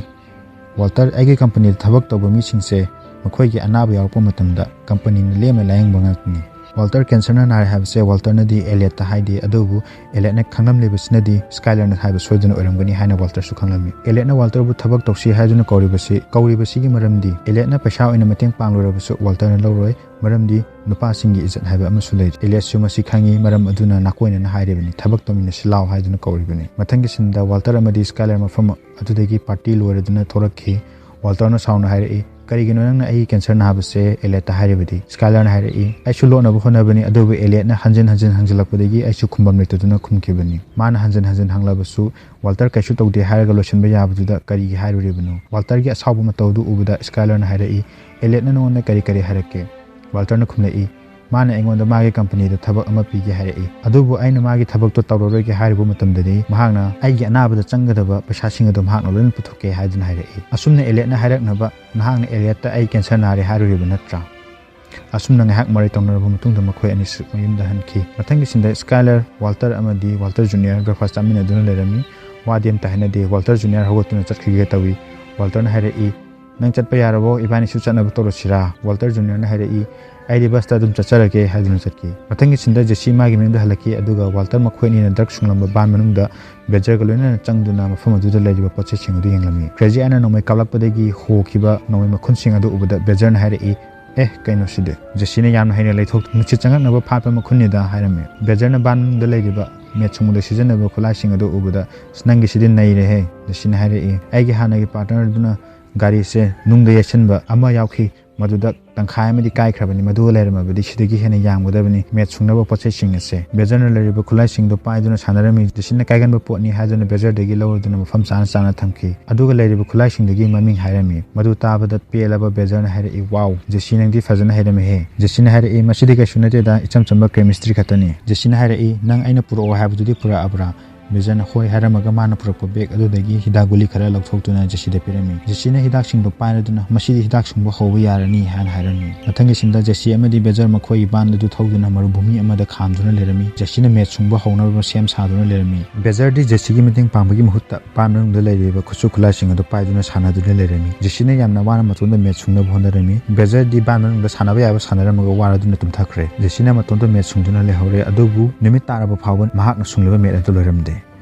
"ꯋꯥꯜꯇꯔ, ꯑꯩꯒꯤ ꯀꯝꯄꯅꯤꯗ ꯊꯕꯛ ꯇꯧꯕ ꯃꯤꯁꯤꯡꯁꯦ ꯃꯈꯣꯏꯒꯤ ꯑꯅꯥꯕ ꯌꯥꯎꯔꯛꯄ ꯃꯇꯝꯗ ꯀꯝꯄꯅꯤꯅ ꯂꯦꯝꯅ ꯂꯥꯌꯦꯡꯕ ꯉꯥꯛꯇꯅꯤ꯫ ꯋꯥꯜꯇꯔ ꯀꯦꯟꯁꯔꯅ ꯅꯥꯔꯦ ꯍꯥꯏꯕꯁꯦ ꯋꯥꯜꯇꯔꯅꯗꯤ ꯑꯦꯂꯤꯌꯠꯇ ꯍꯥꯏꯗꯦ, ꯑꯗꯨꯕꯨ ꯑꯦꯂꯤꯌꯠꯅ ꯈꯪꯂꯝꯂꯤꯕꯁꯤꯅꯗꯤ ꯁ꯭ꯀꯥꯏꯂꯔꯅ ꯍꯥꯏꯕ ꯁꯣꯏꯗꯅ ꯑꯣꯏꯔꯝꯒꯅꯤ ꯍꯥꯏꯅ ꯋꯥꯜꯇꯔꯁꯨ ꯈꯪꯂꯝꯃꯤ꯫" ꯑꯦꯂꯤꯌꯠꯅ ꯋꯥꯜꯇꯔꯕꯨ ꯊꯕꯛ ꯇꯧꯁꯤ ꯍꯥꯏꯗꯨꯅ ꯀꯧꯔꯤꯕꯁꯤ, ꯀꯧꯔꯤꯕꯁꯤꯒꯤ ꯃꯔꯝꯗꯤ ꯑꯦꯂꯤꯌꯠꯅ ꯄꯩꯁꯥ ꯑꯣꯏꯅ ꯃꯇꯦꯡ ꯄꯥꯡꯂꯨꯔꯕꯁꯨ ꯋꯥꯜꯇꯔꯅ ꯂꯧꯔꯣꯏ, ꯃꯔꯝꯗꯤ ꯅꯨꯄꯥꯁꯤꯡꯒꯤ ꯏꯖꯠ ꯍꯥꯏꯕ ꯑꯃꯁꯨ ꯂꯩ꯫ ꯑꯦꯂꯤꯌꯠꯁꯨ ꯃꯁꯤ ꯈꯪꯏ, ꯃꯔꯝ ꯑꯗꯨꯅ ꯅꯥꯀꯣꯏꯅꯅ ꯍꯥꯏꯔꯤꯕꯅꯤ, ꯊꯕꯛ ꯇꯧꯃꯤꯟꯅꯁꯤ ꯂꯥꯎ ꯍꯥꯏꯗꯨꯅ ꯀꯧꯔꯤꯕꯅꯤ꯫ ꯃꯊꯪꯒꯤ ꯁꯤꯟꯗ ꯋꯥꯜꯇꯔ ꯑꯃꯗꯤ ꯁ꯭ꯀꯥꯏꯂꯔ ꯃꯐꯝ ꯑꯗꯨꯗꯒꯤ ꯄꯥꯔꯇꯤ ꯂꯣꯏꯔꯗꯨꯅ ꯊꯣꯛꯂꯛꯈꯤ꯫ ꯋꯥꯜꯇꯔꯅ ꯁꯥꯎꯅ ꯍꯥꯏꯔꯛꯏ, "ꯀꯔꯤꯒꯤꯅꯣ ꯅꯪꯅ ꯑꯩꯒꯤ ꯀꯦꯟꯁꯔ ꯅꯥꯕꯁꯦ ꯑꯦꯂꯦꯠꯇ ꯍꯥꯏꯔꯤꯕꯗꯤ?" ꯁ꯭ꯀꯥꯏꯂꯔꯅ ꯍꯥꯏꯔꯛꯏ, "ꯑꯩꯁꯨ ꯂꯣꯠꯅꯕ ꯍꯣꯠꯅꯕꯅꯤ, ꯑꯗꯨꯕꯨ ꯑꯦꯂꯦꯠꯅ ꯍꯟꯖꯤꯟ ꯍꯟꯖꯤꯟ ꯍꯪꯖꯤꯜꯂꯛꯄꯗꯒꯤ ꯑꯩꯁꯨ ꯈꯨꯝꯕꯝ ꯂꯩꯇꯗꯨꯅ ꯈꯨꯝꯈꯤꯕꯅꯤ꯫ ꯃꯥꯅ ꯍꯟꯖꯤꯟ ꯍꯟꯖꯤꯟ ꯍꯪꯂꯕꯁꯨ ꯋꯥꯜꯇꯔ ꯀꯩꯁꯨ ꯇꯧꯗꯦ ꯍꯥꯏꯔꯒ ꯂꯣꯏꯁꯤꯟꯕ ꯌꯥꯕꯗꯨꯗ ꯀꯔꯤꯒꯤ ꯍꯥꯏꯔꯨꯔꯤꯕꯅꯣ?" ꯋꯥꯜꯇꯔꯒꯤ ꯑꯁꯥꯎꯕ ꯃꯇꯧꯗꯨ ꯎꯕꯗ ꯁ꯭ꯀꯥꯏꯂꯔꯅ ꯍꯥꯏꯔꯛꯏ, "ꯑꯦꯂꯦꯠꯅ ꯅꯉꯣꯟꯗ ꯀꯔꯤ ꯀꯔꯤ ꯍꯥꯏꯔꯛꯀꯦ?" ꯋꯥꯜꯇꯔꯅ ꯈꯨꯝꯂꯛꯏ, "ꯃꯥꯅ ꯑꯩꯉꯣꯟꯗ ꯃꯥꯒꯤ ꯀꯝꯄꯅꯤꯗ ꯊꯕꯛ ꯑꯃ ꯄꯤꯒꯦ ꯍꯥꯏꯔꯛꯏ, ꯑꯗꯨꯕꯨ ꯑꯩꯅ ꯃꯥꯒꯤ ꯊꯕꯛꯇꯣ ꯇꯧꯔꯔꯣꯏꯒꯦ ꯍꯥꯏꯔꯨꯕ ꯃꯇꯝꯗꯗꯤ ꯃꯍꯥꯛꯅ ꯑꯩꯒꯤ ꯑꯅꯥꯕꯗ ꯆꯪꯒꯗꯕ ꯄꯩꯁꯥꯁꯤꯡ ꯑꯗꯨ ꯃꯍꯥꯛꯅ ꯂꯣꯏꯅ ꯄꯨꯊꯣꯛꯀꯦ ꯍꯥꯏꯗꯨꯅ ꯍꯥꯏꯔꯛꯏ꯫ ꯑꯁꯨꯝꯅ ꯑꯦꯂꯦꯠꯅ ꯍꯥꯏꯔꯛꯅꯕ ꯅꯍꯥꯛꯅ ꯑꯦꯂꯦꯠꯇ ꯑꯩ ꯀꯦꯟꯁꯔ ꯅꯥꯔꯦ ꯍꯥꯏꯔꯨꯔꯤꯕ ꯅꯠꯇ꯭ꯔꯥ?" ꯑꯁꯨꯝꯅ ꯉꯥꯏꯍꯥꯛ ꯃꯔꯩ ꯇꯧꯅꯔꯕ ꯃꯇꯨꯡꯗ ꯃꯈꯣꯏ ꯑꯅꯤꯁꯨ ꯃꯌꯨꯝꯗ ꯍꯟꯈꯤ꯫ ꯃꯊꯪꯒꯤ ꯁꯤꯟꯗ ꯁ꯭ꯀꯥꯏꯂꯔ, ꯋꯥꯜꯇꯔ ꯑꯃꯗꯤ ꯋꯥꯜꯇꯔ ꯖꯨꯅꯤꯌꯔ ꯕ꯭ꯔꯦꯛꯐꯥꯁ ꯆꯥꯃꯤꯟꯅꯗꯨꯅ ꯂꯩꯔꯝꯃꯤ꯫ ꯋꯥꯗꯤ ꯑꯝꯇ ꯍꯥꯏꯅꯗꯦ꯫ ꯋꯥꯜꯇꯔ ꯖꯨꯅꯤꯌꯔ ꯍꯧꯒꯠꯇꯨꯅ ꯆꯠꯈꯤꯒꯦ ꯇꯧꯏ꯫ ꯋꯥꯜꯇꯔꯅ ꯍꯥꯏꯔꯛꯏ, "ꯅꯪ ꯆꯠꯄ ꯌꯥꯔꯕꯣ? ꯏꯕꯥꯅꯤꯁꯨ ꯆꯠꯅꯕ ꯇꯧꯔꯁꯤꯔꯥ?" ꯋꯥꯜꯇꯔ ꯖꯨꯅꯤꯌꯔꯅ ꯍꯥꯏꯔꯛꯏ, "ꯑꯩꯗꯤ ꯕꯁꯇ ꯑꯗꯨꯝ ꯆꯠꯆꯔꯒꯦ" ꯍꯥꯏꯗꯨꯅ ꯆꯠꯈꯤ꯫ ꯃꯊꯪꯒꯤ ꯁꯤꯟꯗ ꯖꯦꯁꯤ ꯃꯥꯒꯤ ꯃꯌꯨꯝꯗ ꯍꯜꯂꯛꯈꯤ, ꯑꯗꯨꯒ ꯋꯥꯜꯇꯔ ꯃꯈꯣꯏ ꯑꯅꯤꯅ ꯗ꯭ꯔꯛ ꯁꯨꯡꯂꯝꯕ ꯕꯥꯟ ꯃꯅꯨꯡꯗ ꯕꯦꯖꯔꯒ ꯂꯣꯏꯅꯅ ꯆꯪꯗꯨꯅ ꯃꯐꯝ ꯑꯗꯨꯗ ꯂꯩꯔꯤꯕ ꯄꯣꯠ ꯆꯩꯁꯤꯡ ꯑꯗꯨ ꯌꯦꯡꯂꯝꯃꯤ꯫ ꯀ꯭ꯔꯦꯖꯤ ꯑꯥꯏꯅ ꯅꯣꯡꯃꯩ ꯀꯥꯞꯂꯛꯄꯗꯒꯤ ꯍꯣꯈꯤꯕ ꯅꯣꯡꯃꯩ ꯃꯈꯨꯟꯁꯤꯡ ꯑꯗꯨ ꯎꯕꯗ ꯕꯦꯖꯔꯅ ꯍꯥꯏꯔꯛꯏ, "ꯑꯦ, ꯀꯩꯅꯣ ꯁꯤꯗꯤ?" ꯖꯦꯁꯤꯅ ꯌꯥꯝꯅ ꯍꯩꯅ ꯂꯩꯊꯣꯛ, "ꯅꯨꯡꯁꯤꯠ ꯆꯪꯉꯛꯅꯕ ꯐꯥꯠꯄ ꯃꯈꯨꯟꯅꯤꯗ" ꯍꯥꯏꯔꯝꯃꯤ꯫ ꯕꯦꯖꯔꯅ ꯕꯥꯟ ꯃꯅꯨꯡꯗ ꯂꯩꯔꯤꯕ ꯃꯦꯠ ꯁꯨꯡꯕꯗ ꯁꯤꯖꯤꯟꯅꯕ ꯈꯨꯠꯂꯥꯏꯁꯤꯡ ꯑꯗꯨ ꯎꯕꯗ, "ꯑꯁ, ꯅꯪꯒꯤꯁꯤꯗꯤ ꯅꯩꯔꯦꯍꯦ!" ꯖꯦꯁꯤꯅ ꯍꯥꯏꯔꯛꯏ꯫ "ꯑꯩꯒꯤ ꯍꯥꯟꯅꯒꯤ ꯄꯥꯔꯠꯅꯔꯗꯨꯅ ꯒꯥꯔꯤꯁꯦ ꯅꯨꯡꯗ ꯌꯩꯁꯟꯕ ꯑꯃ ꯌꯥꯎꯈꯤ, ꯃꯗꯨꯗ ꯇꯪꯈꯥꯏ ꯑꯃꯗꯤ ꯀꯥꯏꯈ꯭ꯔꯕꯅꯤ, ꯃꯗꯨꯒ ꯂꯩꯔꯝꯃꯕꯗꯤ ꯁꯤꯗꯒꯤ ꯍꯦꯟꯅ ꯌꯥꯝꯒꯗꯕꯅꯤ ꯃꯦꯠ ꯁꯨꯡꯅꯕ ꯄꯣꯠ ꯆꯩꯁꯤꯡ ꯑꯁꯦ꯫" ꯕꯦꯖꯔꯅ ꯂꯩꯔꯤꯕ ꯈꯨꯠꯂꯥꯏꯁꯤꯡꯗꯨ ꯄꯥꯏꯗꯨꯅ ꯁꯥꯟꯅꯔꯝꯃꯤ꯫ ꯖꯦꯁꯤꯅ ꯀꯥꯏꯒꯟꯕ ꯄꯣꯠꯅꯤ ꯍꯥꯏꯗꯨꯅ ꯕꯦꯖꯔꯗꯒꯤ ꯂꯧꯔꯗꯨꯅ ꯃꯐꯝ ꯆꯥꯅ ꯆꯥꯅ ꯊꯝꯈꯤ꯫ ꯑꯗꯨꯒ ꯂꯩꯔꯤꯕ ꯈꯨꯠꯂꯥꯏꯁꯤꯡꯗꯨꯒꯤ ꯃꯃꯤꯡ ꯍꯥꯏꯔꯝꯃꯤ꯫ ꯃꯗꯨ ꯇꯥꯕꯗ ꯄꯦꯜꯂꯕ ꯕꯦꯖꯔꯅ ꯍꯥꯏꯔꯛꯏ, "ꯋꯥꯎ, ꯖꯦꯁꯤ, ꯅꯪꯗꯤ ꯐꯖꯅ ꯍꯩꯔꯝꯃꯦꯍꯦ꯫" ꯖꯦꯁꯤꯅ ꯍꯥꯏꯔꯛꯏ, "ꯃꯁꯤꯗꯤ ꯀꯩꯁꯨ ꯅꯠꯇꯦꯗ, ꯏꯆꯝ ꯆꯝꯕ ꯀꯦꯃꯤꯁꯇ꯭ꯔꯤ ꯈꯛꯇꯅꯤ꯫" ꯖꯦꯁꯤꯅ ꯍꯥꯏꯔꯛꯏ, "ꯅꯪ ꯑꯩꯅ ꯄꯨꯔꯛꯑꯣ ꯍꯥꯏꯕꯗꯨꯗꯤ ꯄꯨꯔꯛꯑꯕ꯭ꯔꯥ?" ꯕꯦꯖꯔꯅ ꯍꯣꯏ ꯍꯥꯏꯔꯝꯃꯒ ꯃꯥꯅ ꯄꯨꯔꯛꯄ ꯕꯦꯒ ꯑꯗꯨꯗꯒꯤ ꯍꯤꯗꯥꯛ ꯒꯨꯂꯤ ꯈꯔ ꯂꯧꯊꯣꯛꯇꯨꯅ ꯖꯦꯁꯤꯗ ꯄꯤꯔꯝꯃꯤ꯫ ꯖꯦꯁꯤꯅ ꯍꯤꯗꯥꯛꯁꯤꯡꯗꯣ ꯄꯥꯏꯔꯗꯨꯅ, "ꯃꯁꯤꯗꯤ ꯍꯤꯗꯥꯛ ꯁꯨꯡꯕ ꯍꯧꯕ ꯌꯥꯔꯅꯤ" ꯍꯥꯏꯅ ꯍꯥꯏꯔꯝꯃꯤ꯫ ꯃꯊꯪꯒꯤ ꯁꯤꯟꯗ ꯖꯦꯁꯤ ꯑꯃꯗꯤ ꯕꯦꯖꯔ ꯃꯈꯣꯏꯒꯤ ꯕꯥꯟ ꯑꯗꯨ ꯊꯧꯗꯨꯅ ꯃꯔꯨꯚꯨꯃꯤ ꯑꯃꯗ ꯈꯥꯝꯗꯨꯅ ꯂꯩꯔꯝꯃꯤ꯫ ꯖꯦꯁꯤꯅ ꯃꯦꯠ ꯁꯨꯡꯕ ꯍꯧꯅꯕ ꯁꯦꯝ ꯁꯥꯗꯨꯅ ꯂꯩꯔꯝꯃꯤ꯫ ꯕꯦꯖꯔꯗꯤ ꯖꯦꯁꯤꯒꯤ ꯃꯇꯦꯡ ꯄꯥꯡꯕꯒꯤ ꯃꯍꯨꯠꯇ ꯕꯥꯟ ꯃꯅꯨꯡꯗ ꯂꯩꯔꯤꯕ ꯈꯨꯠꯁꯨ ꯈꯨꯠꯂꯥꯏꯁꯤꯡ ꯑꯗꯨ ꯄꯥꯏꯗꯨꯅ ꯁꯥꯟꯅꯗꯨꯅ ꯂꯩꯔꯝꯃꯤ꯫ ꯖꯦꯁꯤꯅ ꯌꯥꯝꯅ ꯋꯥꯅ ꯃꯇꯣꯝꯗ ꯃꯦꯠ ꯁꯨꯡꯅꯕ ꯍꯣꯠꯅꯔꯝꯃꯤ꯫ ꯕꯦꯖꯔꯗꯤ ꯕꯥꯟ ꯃꯅꯨꯡꯗ ꯁꯥꯟꯅꯕ ꯌꯥꯕ ꯁꯥꯟꯅꯔꯝꯃꯒ ꯋꯥꯔꯗꯨꯅ ꯇꯨꯝꯊꯈ꯭ꯔꯦ꯫ ꯖꯦꯁꯤꯅ ꯃꯇꯣꯝꯇ ꯃꯦꯠ ꯁꯨꯡꯗꯨꯅ ꯂꯩꯍꯧꯔꯦ, ꯑꯗꯨꯕꯨ ꯅꯨꯃꯤꯠ ꯇꯥꯔꯕ ꯐꯥꯎꯕ ꯃꯍꯥꯛꯅ ꯁꯨꯡꯂꯤꯕ ꯃꯦꯠ ꯑꯗꯨ ꯂꯣꯏꯔꯝꯗꯦ꯫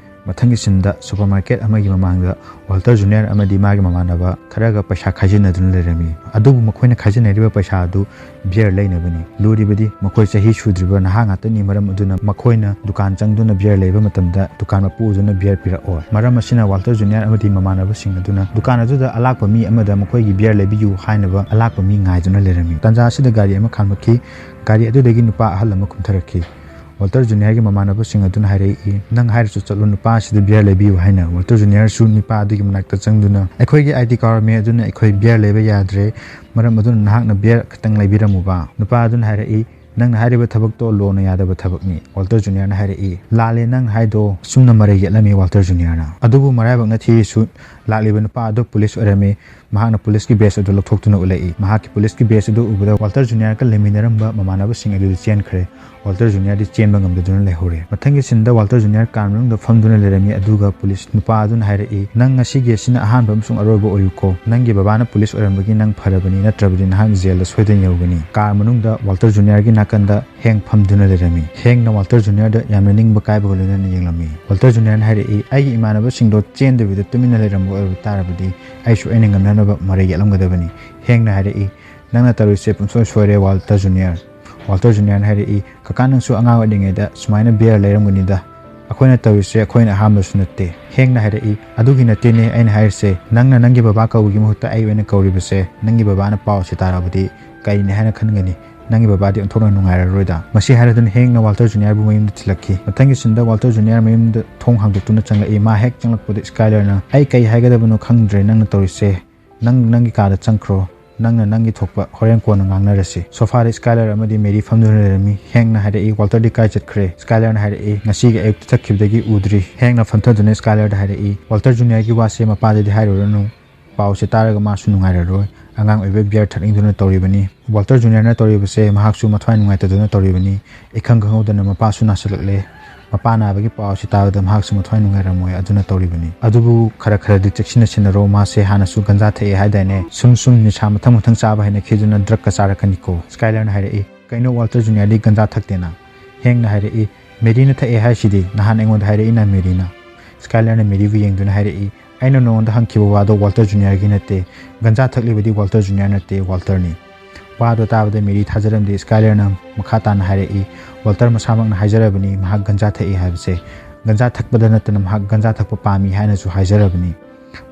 ꯃꯊꯪꯒꯤ ꯁꯤꯟꯗ ꯁꯨꯄꯔꯃꯥꯔꯀꯦꯠ ꯑꯃꯒꯤ ꯃꯃꯥꯡꯗ ꯋꯥꯜꯇꯔ ꯖꯨꯅꯤꯌꯔ ꯑꯃꯗꯤ ꯃꯥꯒꯤ ꯃꯃꯥꯟꯅꯕ ꯈꯔꯒ ꯄꯩꯁꯥ ꯈꯥꯏꯖꯤꯟꯅꯗꯨꯅ ꯂꯩꯔꯝꯃꯤ꯫ ꯑꯗꯨꯕꯨ ꯃꯈꯣꯏꯅ ꯈꯥꯏꯖꯤꯟꯅꯔꯤꯕ ꯄꯩꯁꯥ ꯑꯗꯨ ꯕꯤꯌꯔ ꯂꯩꯅꯕꯅꯤ꯫ ꯂꯨꯔꯤꯕꯗꯤ ꯃꯈꯣꯏ ꯆꯍꯤ ꯁꯨꯗ꯭ꯔꯤꯕ ꯅꯍꯥ ꯉꯥꯛꯇꯅꯤ, ꯃꯔꯝ ꯑꯗꯨꯅ ꯃꯈꯣꯏꯅ ꯗꯨꯀꯥꯟ ꯆꯪꯗꯨꯅ ꯕꯤꯌꯔ ꯂꯩꯕ ꯃꯇꯝꯗ ꯗꯨꯀꯥꯟ ꯃꯄꯨ ꯑꯗꯨꯅ ꯕꯤꯌꯔ ꯄꯤꯔꯛꯑꯣꯏ꯫ ꯃꯔꯝ ꯑꯁꯤꯅ ꯋꯥꯜꯇꯔ ꯖꯨꯅꯤꯌꯔ ꯑꯃꯗꯤ ꯃꯃꯥꯟꯅꯕꯁꯤꯡ ꯑꯗꯨꯅ ꯗꯨꯀꯥꯟ ꯑꯗꯨꯗ ꯑꯂꯥꯛꯄ ꯃꯤ ꯑꯃꯗ ꯃꯈꯣꯏꯒꯤ ꯕꯤꯌꯔ ꯂꯩꯕꯤꯌꯨ ꯍꯥꯏꯅꯕ ꯑꯂꯥꯛꯄ ꯃꯤ ꯉꯥꯏꯗꯨꯅ ꯂꯩꯔꯝꯃꯤ꯫ ꯇꯥꯟꯖꯥ ꯑꯁꯤꯗ ꯒꯥꯔꯤ ꯑꯃ ꯈꯥꯝꯂꯛꯈꯤ꯫ ꯒꯥꯔꯤ ꯑꯗꯨꯗꯒꯤ ꯅꯨꯄꯥ ꯑꯍꯜ ꯑꯃ ꯀꯨꯝꯊꯔꯛꯈꯤ꯫ ꯋꯥꯜꯇꯔ ꯖꯨꯅꯤꯌꯔꯒꯤ ꯃꯃꯥꯟꯅꯕꯁꯤꯡ ꯑꯗꯨꯅ ꯍꯥꯏꯔꯛꯏ, "ꯅꯪ ꯍꯥꯏꯔꯁꯨ ꯆꯠꯂꯣ, ꯅꯨꯄꯥ ꯑꯁꯤꯗ ꯕꯤꯌꯔ ꯂꯩꯕꯤꯌꯨ" ꯍꯥꯏꯅ꯫ ꯋꯥꯜꯇꯔ ꯖꯨꯅꯤꯌꯔꯁꯨ ꯅꯨꯄꯥ ꯑꯗꯨꯒꯤ ꯃꯅꯥꯛꯇ ꯆꯪꯗꯨꯅ, "ꯑꯩꯈꯣꯏꯒꯤ ꯑꯥꯏ ꯗꯤ ꯀꯥꯔꯗ ꯃꯤ ꯑꯗꯨꯅ ꯑꯩꯈꯣꯏ ꯕꯤꯌꯔ ꯂꯩꯕ ꯌꯥꯗ꯭ꯔꯦ, ꯃꯔꯝ ꯑꯗꯨꯅ ꯅꯍꯥꯛꯅ ꯕꯤꯌꯔ ꯈꯛꯇꯪ ꯂꯩꯕꯤꯔꯝꯃꯨꯕ꯫" ꯅꯨꯄꯥ ꯑꯗꯨꯅ ꯍꯥꯏꯔꯛꯏ, "ꯅꯪꯅ ꯍꯥꯏꯔꯤꯕ ꯊꯕꯛꯇꯣ ꯂꯣꯅ ꯌꯥꯗꯕ ꯊꯕꯛꯅꯤ꯫" ꯋꯥꯜꯇꯔ ꯖꯨꯅꯤꯌꯔꯅ ꯍꯥꯏꯔꯛꯏ, "ꯂꯥꯜꯂꯦ ꯅꯪ ꯍꯥꯏꯗꯣ꯫" ꯑꯁꯨꯝꯅ ꯃꯔꯩ ꯌꯦꯠꯂꯝꯃꯤ ꯋꯥꯜꯇꯔ ꯖꯨꯅꯤꯌꯔꯅ꯫ ꯑꯗꯨꯕꯨ ꯃꯔꯥꯏꯕꯛꯅ ꯊꯤꯔꯤꯁꯨ ꯂꯥꯛꯂꯤꯕ ꯅꯨꯄꯥ ꯑꯗꯨ ꯄꯨꯂꯤꯁ ꯑꯣꯏꯔꯝꯃꯤ꯫ ꯃꯍꯥꯛꯅ ꯄꯨꯂꯤꯁꯀꯤ ꯕꯦꯖ ꯑꯗꯨ ꯂꯧꯊꯣꯛꯇꯨꯅ ꯎꯠꯂꯛꯏ꯫ ꯃꯍꯥꯛꯀꯤ ꯄꯨꯂꯤꯁꯀꯤ ꯕꯦꯖ ꯑꯗꯨ ꯎꯕꯗ ꯋꯥꯜꯇꯔ ꯖꯨꯅꯤꯌꯔꯒ ꯂꯩꯃꯤꯟꯅꯔꯝꯕ ꯃꯃꯥꯟꯅꯕꯁꯤꯡ ꯑꯗꯨꯗꯤ ꯆꯦꯟꯈ꯭ꯔꯦ꯫ ꯋꯥꯜꯇꯔ ꯖꯨꯅꯤꯌꯔꯗꯤ ꯆꯦꯟꯕ ꯉꯝꯗꯗꯨꯅ ꯂꯩꯍꯧꯔꯦ꯫ ꯃꯊꯪꯒꯤ ꯁꯤꯟꯗ ꯋꯥꯜꯇꯔ ꯖꯨꯅꯤꯌꯔ ꯀꯥꯔ ꯃꯅꯨꯡꯗ ꯐꯝꯗꯨꯅ ꯂꯩꯔꯝꯃꯤ, ꯑꯗꯨꯒ ꯄꯨꯂꯤꯁ ꯅꯨꯄꯥ ꯑꯗꯨꯅ ꯍꯥꯏꯔꯛꯏ, "ꯅꯪ ꯉꯁꯤꯒꯤ ꯑꯁꯤꯅ ꯑꯍꯥꯟꯕ ꯑꯃꯁꯨꯡ ꯑꯔꯣꯏꯕ ꯑꯣꯏꯌꯨꯀꯣ꯫ ꯅꯪꯒꯤ ꯕꯕꯥꯅ ꯄꯨꯂꯤꯁ ꯑꯣꯏꯔꯝꯕꯒꯤ ꯅꯪ ꯐꯔꯕꯅꯤ, ꯅꯠꯇ꯭ꯔꯕꯗꯤ ꯅꯍꯥꯛ ꯖꯦꯜꯗ ꯁꯣꯏꯗꯅ ꯌꯧꯒꯅꯤ"꯫ ꯀꯥꯔ ꯃꯅꯨꯡꯗ ꯋꯥꯜꯇꯔ ꯖꯨꯅꯤꯌꯔꯒꯤ ꯅꯥꯀꯟꯗ ꯍꯦꯡ ꯐꯝꯗꯨꯅ ꯂꯩꯔꯝꯃꯤ꯫ ꯍꯦꯡꯅ ꯋꯥꯜꯇꯔ ꯖꯨꯅꯤꯌꯔꯗ ꯌꯥꯝꯅ ꯅꯤꯡꯕ ꯀꯥꯏꯕꯒ ꯂꯣꯏꯅꯅ ꯌꯦꯡꯂꯝꯃꯤ꯫ ꯋꯥꯜꯇꯔ ꯖꯨꯅꯤꯌꯔꯅ ꯍꯥꯏꯔꯛꯏ, "ꯑꯩꯒꯤ ꯏꯃꯥꯟꯅꯕꯁꯤꯡꯗꯣ ꯆꯦꯟꯗꯕꯤꯗ ꯇꯨꯃꯤꯟꯅ ꯂꯩꯔꯝꯕ ꯑꯣꯏꯔꯕ ꯇꯥꯔꯕꯗꯤ ꯑꯩꯁꯨ ꯑꯩꯅ ꯉꯝꯅꯅꯕ ꯃꯔꯩ ꯌꯦꯠꯂꯝꯒꯗꯕꯅꯤ"꯫ ꯍꯦꯡꯅ ꯍꯥꯏꯔꯛꯏ, "ꯅꯪꯅ ꯇꯧꯔꯤꯁꯦ ꯄꯨꯡꯁꯣꯏ ꯁꯣꯏꯔꯦ, ꯋꯥꯜꯇꯔ ꯖꯨꯅꯤꯌꯔ"꯫ ꯋꯥꯜꯇꯔ ꯖꯨꯅꯤꯌꯔꯅ ꯍꯥꯏꯔꯛꯏ, "ꯀꯀꯥ, ꯅꯪꯁꯨ ꯑꯉꯥꯡ ꯑꯣꯏꯔꯤꯉꯩꯗ ꯁꯨꯃꯥꯏꯅ ꯕꯤꯌꯔ ꯂꯩꯔꯝꯒꯅꯤꯗ꯫ ꯑꯩꯈꯣꯏꯅ ꯇꯧꯔꯤꯁꯦ ꯑꯩꯈꯣꯏꯅ ꯑꯍꯥꯟꯕꯁꯨ ꯅꯠꯇꯦ"꯫ ꯍꯦꯡꯅ ꯍꯥꯏꯔꯛꯏ, "ꯑꯗꯨꯒꯤ ꯅꯠꯇꯦꯅꯦ ꯑꯩꯅ ꯍꯥꯏꯔꯤꯁꯦ꯫ ꯅꯪꯅ ꯅꯪꯒꯤ ꯕꯕꯥ ꯀꯧꯕꯒꯤ ꯃꯍꯨꯠꯇ ꯑꯩ ꯑꯣꯏꯅ ꯀꯧꯔꯤꯕꯁꯦ, ꯅꯪꯒꯤ ꯕꯕꯥꯅ ꯄꯥꯎꯁꯦ ꯇꯥꯔꯕꯗꯤ ꯀꯔꯤꯅꯤ ꯍꯥꯏꯅ ꯈꯟꯒꯅꯤ? ꯅꯪꯒꯤ ꯕꯕꯥꯗꯤ ꯑꯣꯟꯊꯣꯛꯅ ꯅꯨꯡꯉꯥꯏꯔꯔꯣꯏꯗ"꯫ ꯃꯁꯤ ꯍꯥꯏꯔꯗꯨꯅ ꯍꯦꯡꯅ ꯋꯥꯜꯇꯔ ꯖꯨꯅꯤꯌꯔꯕꯨ ꯃꯌꯨꯝꯗ ꯊꯤꯜꯂꯛꯈꯤ꯫ ꯃꯊꯪꯒꯤ ꯁꯤꯟꯗ ꯋꯥꯜꯇꯔ ꯖꯨꯅꯤꯌꯔ ꯃꯌꯨꯝꯗ ꯊꯣꯡ ꯍꯥꯡꯗꯣꯛꯇꯨꯅ ꯆꯪꯂꯛꯏ꯫ ꯃꯥ ꯍꯦꯛ ꯆꯪꯂꯛꯄꯗ ꯁ꯭ꯀꯥꯏꯂꯔꯅ, "ꯑꯩ ꯀꯩ ꯍꯥꯏꯒꯗꯕꯅꯣ ꯈꯪꯗ꯭ꯔꯦ ꯅꯪꯅ ꯇꯧꯔꯤꯁꯦ꯫ ꯅꯪ ꯅꯪꯒꯤ ꯀꯥꯗ ꯆꯪꯈ꯭ꯔꯣ꯫ ꯅꯪꯅ ꯅꯪꯒꯤ ꯊꯣꯛꯄ ꯍꯣꯔꯦꯟ ꯀꯣꯟꯅ ꯉꯥꯡꯅꯔꯁꯤ"꯫ ꯁꯣꯐꯥꯗ ꯁ꯭ꯀꯥꯏꯂꯔ ꯑꯃꯗꯤ ꯃꯦꯔꯤ ꯐꯝꯗꯨꯅ ꯂꯩꯔꯝꯃꯤ꯫ ꯍꯦꯡꯅ ꯍꯥꯏꯔꯛꯏ, "ꯋꯥꯜꯇꯔꯗꯤ ꯀꯥꯏ ꯆꯠꯈ꯭ꯔꯦ?" ꯁ꯭ꯀꯥꯏꯂꯔꯅ ꯍꯥꯏꯔꯛꯏ, "ꯉꯁꯤꯒꯤ ꯑꯌꯨꯛꯇ ꯆꯠꯈꯤꯕꯗꯒꯤ ꯎꯗ꯭ꯔꯤ"꯫ ꯍꯦꯡꯅ ꯐꯝꯊꯗꯨꯅ ꯁ꯭ꯀꯥꯏꯂꯔꯗ ꯍꯥꯏꯔꯛꯏ, "ꯋꯥꯜꯇꯔ ꯖꯨꯅꯤꯌꯔꯒꯤ ꯋꯥꯁꯦ ꯃꯄꯥꯗꯗꯤ ꯍꯥꯏꯔꯨꯔꯅꯨ꯫ ꯄꯥꯎꯁꯦ ꯇꯥꯔꯒ ꯃꯥꯁꯨ ꯅꯨꯡꯉꯥꯏꯔꯔꯣꯏ꯫ ꯑꯉꯥꯡ ꯑꯣꯏꯕꯩ ꯕꯤꯌꯔ ꯊꯛꯅꯤꯡꯗꯨꯅ ꯇꯧꯔꯤꯕꯅꯤ꯫ ꯋꯥꯜꯇꯔ ꯖꯨꯅꯤꯌꯔꯅ ꯇꯧꯔꯤꯕꯁꯦ ꯃꯍꯥꯛꯁꯨ ꯃꯊ꯭ꯋꯥꯏ ꯅꯨꯡꯉꯥꯏꯇꯗꯨꯅ ꯇꯧꯔꯤꯕꯅꯤ꯫ ꯏꯈꯪ ꯈꯪꯍꯧꯗꯅ ꯃꯄꯥꯁꯨ ꯅꯥꯁꯤꯜꯂꯛꯂꯦ꯫ ꯃꯄꯥ ꯅꯥꯕꯒꯤ ꯄꯥꯎ ꯑꯁꯤ ꯇꯥꯕꯗ ꯃꯍꯥꯛꯁꯨ ꯃꯊ꯭ꯋꯥꯏ ꯅꯨꯡꯉꯥꯏꯔꯝꯃꯣꯏ, ꯑꯗꯨꯅ ꯇꯧꯔꯤꯕꯅꯤ꯫ ꯑꯗꯨꯕꯨ ꯈꯔ ꯈꯔꯗꯤ ꯆꯦꯛꯁꯤꯟꯅ ꯁꯤꯟꯅꯔꯣ, ꯃꯥꯁꯦ ꯍꯥꯟꯅꯁꯨ ꯒꯟꯖꯥ ꯊꯛꯑꯦ ꯍꯥꯏꯗꯥꯏꯅꯦ? ꯁꯨꯝ ꯁꯨꯝ ꯅꯤꯁꯥ ꯃꯊꯪ ꯃꯊꯪ ꯆꯥꯕ ꯍꯩꯅꯈꯤꯗꯨꯅ ꯗ꯭ꯔꯒꯀ ꯆꯥꯔꯛꯀꯅꯤꯀꯣ"꯫ ꯁ꯭ꯀꯥꯏꯂꯔꯅ ꯍꯥꯏꯔꯛꯏ, "ꯀꯩꯅꯣ, ꯋꯥꯜꯇꯔ ꯖꯨꯅꯤꯌꯔꯗꯤ ꯒꯟꯖꯥ ꯊꯛꯇꯦꯅ?" ꯍꯦꯡꯅ ꯍꯥꯏꯔꯛꯏ, "ꯃꯦꯔꯤꯅ ꯊꯛꯑꯦ ꯍꯥꯏꯁꯤꯗꯤ, ꯅꯍꯥꯟ ꯑꯩꯉꯣꯟꯗ ꯍꯥꯏꯔꯛꯏꯅ ꯃꯦꯔꯤꯅ"꯫ ꯁ꯭ꯀꯥꯏꯂꯔꯅ ꯃꯦꯔꯤꯕꯨ ꯌꯦꯡꯗꯨꯅ ꯍꯥꯏꯔꯛꯏ, "ꯑꯩꯅ ꯅꯉꯣꯟꯗ ꯍꯪꯈꯤꯕ ꯋꯥꯗꯣ ꯋꯥꯜꯇꯔ ꯖꯨꯅꯤꯌꯔꯒꯤ ꯅꯠꯇꯦ꯫ ꯒꯟꯖꯥ ꯊꯛꯂꯤꯕꯗꯤ ꯋꯥꯜꯇꯔ ꯖꯨꯅꯤꯌꯔ ꯅꯠꯇꯦ, ꯋꯥꯜꯇꯔꯅꯤ"꯫ ꯋꯥꯗꯣ ꯇꯥꯕꯗ ꯃꯦꯔꯤ ꯊꯥꯖꯔꯝꯗꯦ꯫ ꯁ꯭ꯀꯥꯏꯂꯔꯅ ꯃꯈꯥ ꯇꯥꯅ ꯍꯥꯏꯔꯛꯏ, "ꯋꯥꯜꯇꯔ ꯃꯁꯥꯃꯛꯅ ꯍꯥꯏꯖꯔꯕꯅꯤ ꯃꯍꯥꯛ ꯒꯟꯖꯥ ꯊꯛꯏ ꯍꯥꯏꯕꯁꯦ꯫ ꯒꯟꯖꯥ ꯊꯛꯄꯗ ꯅꯠꯇꯅ ꯃꯍꯥꯛ ꯒꯟꯖꯥ ꯊꯛꯄ ꯄꯥꯝꯃꯤ ꯍꯥꯏꯅꯁꯨ ꯍꯥꯏꯖꯔꯕꯅꯤ"꯫